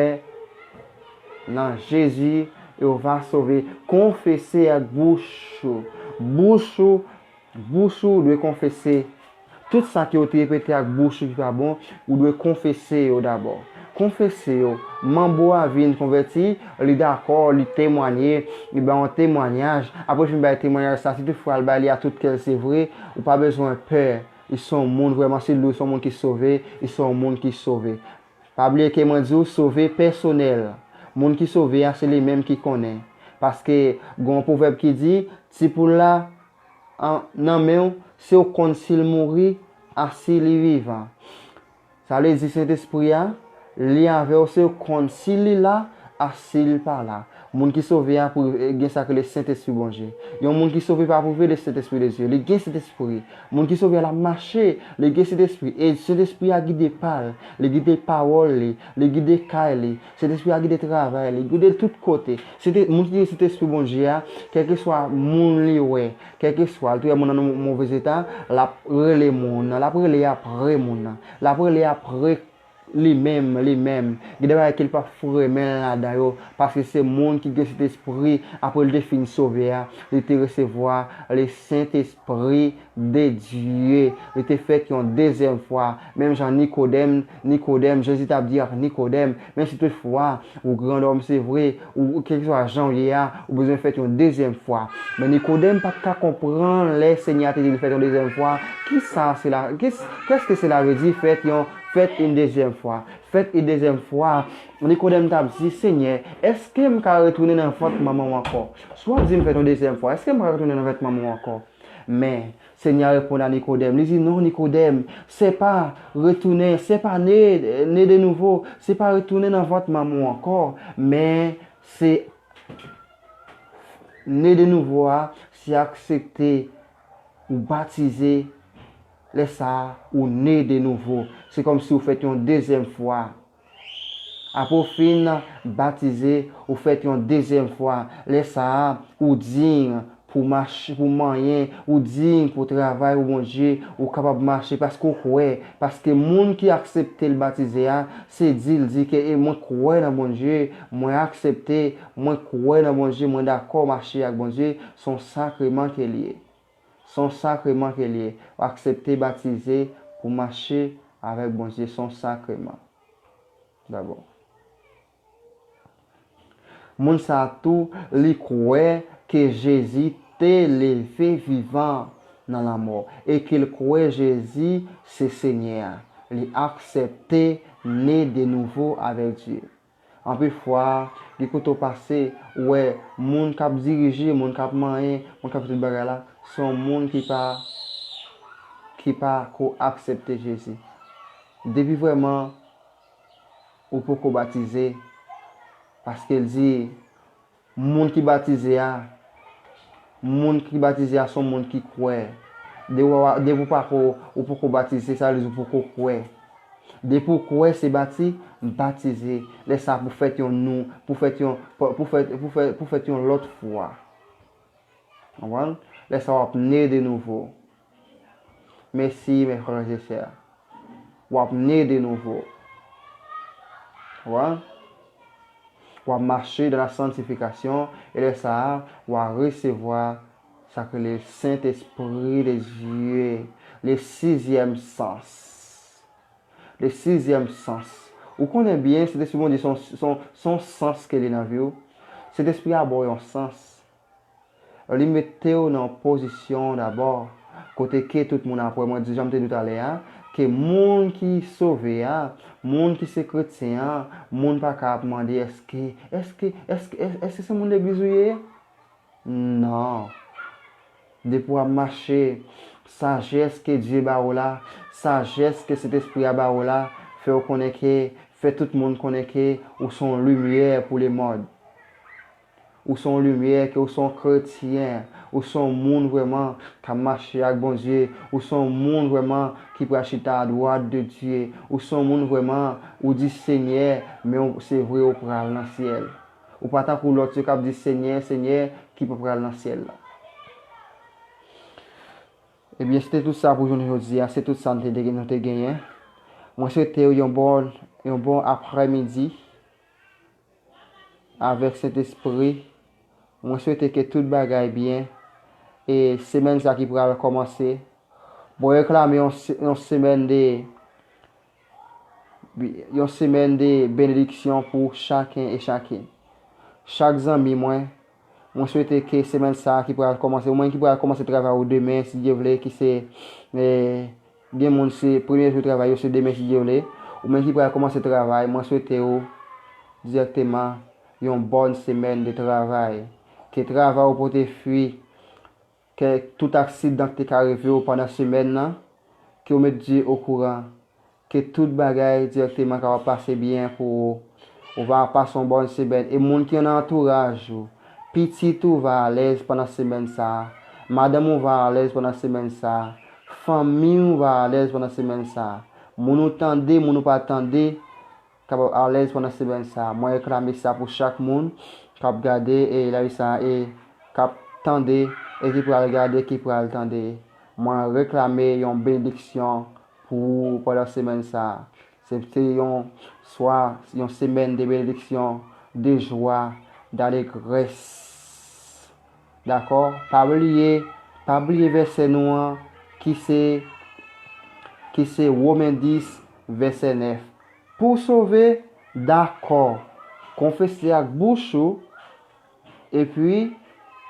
nan Jezi, e w va sove. Konfese ak bouch ou. Bouch ou, bouch ou dwe konfese. Tout sa ke w te repete ak bouch ou ki pa bon, ou dwe konfese yo dabò. Konfese yo. Manbo a vin konvèti, li dakò, li temwanye, li bay yon temwanyaj. Apre l fin bay temwanyaj sa, si toutfwa l bay li a tout kè l, se vre, ou pa bezwen pè. Li se yon moun vrèman, si l di w se yon moun ki sove, li se yon moun ki sove. Pa bliye ke mwen di w sove pèsonèl. Moun ki sove a, se li menm ki konnen. Paske gen yon pwovèb ki di, ti poul la an, nan men w, se w konn si l mouri a si li vivan. Sa vle di Sentespri a, li avè w, se w konn si li la a si li pa la. Moun ki sove a pou gen sa k rele Sentespri Bondye. Yon moun ki sove pa prive de Sentespri de Dye. Li gen Sentespri. Moun ki sove a, l ap mache. Li gen Sentespri. E Sentespri a gide pa l. Li gide pawòl li. Li gide kay li. Sentespri a gide travay li. Li gide tout kote. Sente, moun ki gen Sentespri Bondye a, kèlkeswa moun li wè, kèlkeswa l te wè moun nan yon movez eta, l ap rele moun nan. L ap rele apre moun nan. L ap rele apre li menm, li menm. Gen de bagay ke l p ap foure men l ladan yo, paske se moun ki gen Sentespri, apre l te fin sove a, li te resevwa le Sentespri de Dye. Li te fèt yon dezyèm fwa. Menm jan Nikodèm, Nikodèm, Jezi t ap di ak Nikodèm, menm si toutfwa ou grandòm, se vre, ou, ou kèlkeswa jan w ye a, ou bezwen fèt yon dezyèm fwa. Men Nikodèm pa t ka konprann lè Senyè a te di l fèt yon dezyèm fwa. Kisa sela, kis-, qu'est-ce que cela veut dire fèt yon, fèt une deuxième fois? Fèt une deuxième fois. Nikodèm t ap di, Senyè, èske m ka retounen nan vant manman m ankò? Si w ap di m fèt yon dezyèm fwa, èske m ka retounen nan vant manman m ankò? Men, Senyè a reponn a Nikodèm, li di, non, Nikodèm, se pa retounen, se pa ne, ne de nouvo, se pa retounen nan vant manman w ankò, men se ne de nouvo a, se aksepte ou batize, lè sa a, ou ne de nouvo. Se kòmsi ou fèt yon dezyèm fwa. Apre w fin batize, ou fèt yon dezyèm fwa. Lè sa a, ou diy pou mache, pou manyen, ou diy pou travay pou Bondye, ou kapab mache paske w kwè. Paske moun ki aksepte l batize a, se di l di ke, e mwen kwè nan Bondye, mwen aksepte, mwen kwè nan Bondye, mwen dakò mache ak Bondye, se yon sakreman ke l ye. Se yon sakreman ke l ye. Ou aksepte batize pou mache avèk Bondye, se yon sakreman. Dabò. Moun sa a tou, li kwè ke Jezi te leve vivan nan lanmò e ke l kwè Jezi se Senyè a. Li aksepte ne de nouvo avèk Dye. Anpil fwa, gen kote w pase, ou wè moun k ap dirije, moun k ap manyen, moun k ap fè tout bagay la, se yon moun ki pa, ki pa ko aksepte Jezi. Depi vrèman ou poko batize, paske l di, moun ki batize a, moun ki batize a se yon moun ki kwè. Depi w, depi w pako, ou poko batize, sa vle di ou poko kwè. Depi w kwè se bati, batize. Lè sa pou fèt yon nou, pou fèt yon, pou fèt, pou fèt, pou fèt yon lòt fwa. Konprann? Lè sa w ap ne de nouvo. Mèsi, mes frères et sœurs. W ap ne de nouvo. Konprann? W ap mache dans la sanctification, e lè sa a, w a resevwa sa k rele Sentespri de Dye, le sixième sens. Le sixième sens. Ou konnen byen, Sentespri Bondye se yon, se yon, se yon sans ke li nan vi w. Sentespri a ba w yon sans. Li mete w nan yon pozisyon dabò, kote ke tout moun ap wè, mwen di jan m te di w talè a, ke moun ki sove a, moun ki se kretyen an, moun pa ka ap mande, èske, èske, èske, èske, èske se moun legliz ou ye? Non. Depi w ap mache, sajès ke Dye ba ou la, sajès ke Sentespri a ba ou la, fè w konnen ke, fè tout moun konnen ke ou se yon limyè pou lemonn. Ou se yon limyè, ke ou se yon kretyen, ou se yon moun vrèman k ap mache ak Bondye, ou se yon moun vrèman ki pral chita adwat de Dye, ou se yon moun vrèman, ou di Senyè, men w- se vre ou pral nan syèl. Ou pa tankou lòt yo k ap di Senyè, Senyè, ki pa pral nan syèl la. Ebyen, se te tout sa pou jounen jodi a, se tout sa nou te, nou te genyen. Mwen swete w yon bon, yon bon aprèmidi avèk Sentespri. Mwen swete ke tout bagay byen. E semèn sa ki pral kòmanse, mwen reklame yon, se- yon semèn de, yon semèn de benediksyon pou chaken e chaken. Chak zanmi mwen, mwen swete ke semèn sa ki pral kòmanse, ou menm ki pral kòmanse travay ou demen, si Dye vle, ki se, eh, gen moun se premye jou travay yo se demen, si Dye vle, ou menm ki pral kòmanse travay, mwen swete ou dirèkteman yon bòn semèn de travay. Ke travay ou pote fwi, ke tout aksidan ki te ka rive w pandan semèn nan, ke w met Dye okouran, ke tout bagay dirèkteman kapab pase byen pou ou. Ou va pase yon bòn semèn. E moun ki nan antouraj ou, pitit ou va alèz pandan semèn sa a. Madanm ou va alèz pandan semèn sa a. Fanmi w va alèz pandan semèn sa a. Moun ou tande, moun ou pa tande, kapab alèz pandan semèn sa a. Mwen reklame sa pou chak moun k ap gade e live sa a e k ap tande e ki pral gade, ki pral tande. Mwen reklame yon benediksyon pou ou pandan semèn sa a. Se te yon swa, yon semèn de benediksyon, de jwa, dalegrès. Dakò? Pa bliye, pa bliye vèsè nou an ki se, ki se Women dis, vèsè nèf. Pou w sove, dakò, konfese ak bouch ou, epi,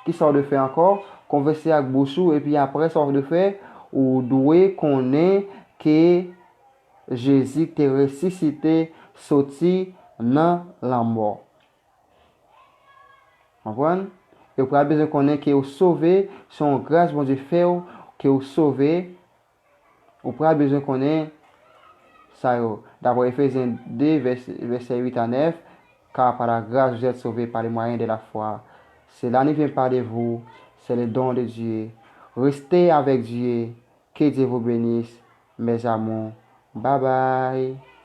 ki sa w dwe fè ankò? Konfese ak bouch ou, epi apre sa w dwe fè, ou dwe konnen ke Jezi te resisite soti nan lanmò. Konprann? E w pral bezwen konnen ke w sove, se yon gras Bondye fè w, ke w sove. Ou pral bezwen konnen sa yo. D'après Éphésiens deux, vèsè, vèsè uit a nèf, car par la grâce vous êtes sauvés par le moyen de la foi. Cela ne vient pas de vous, c'est le don de Dieu. Restez avec Dieu. Que Dieu vous bénisse, mes amours. Bye bye.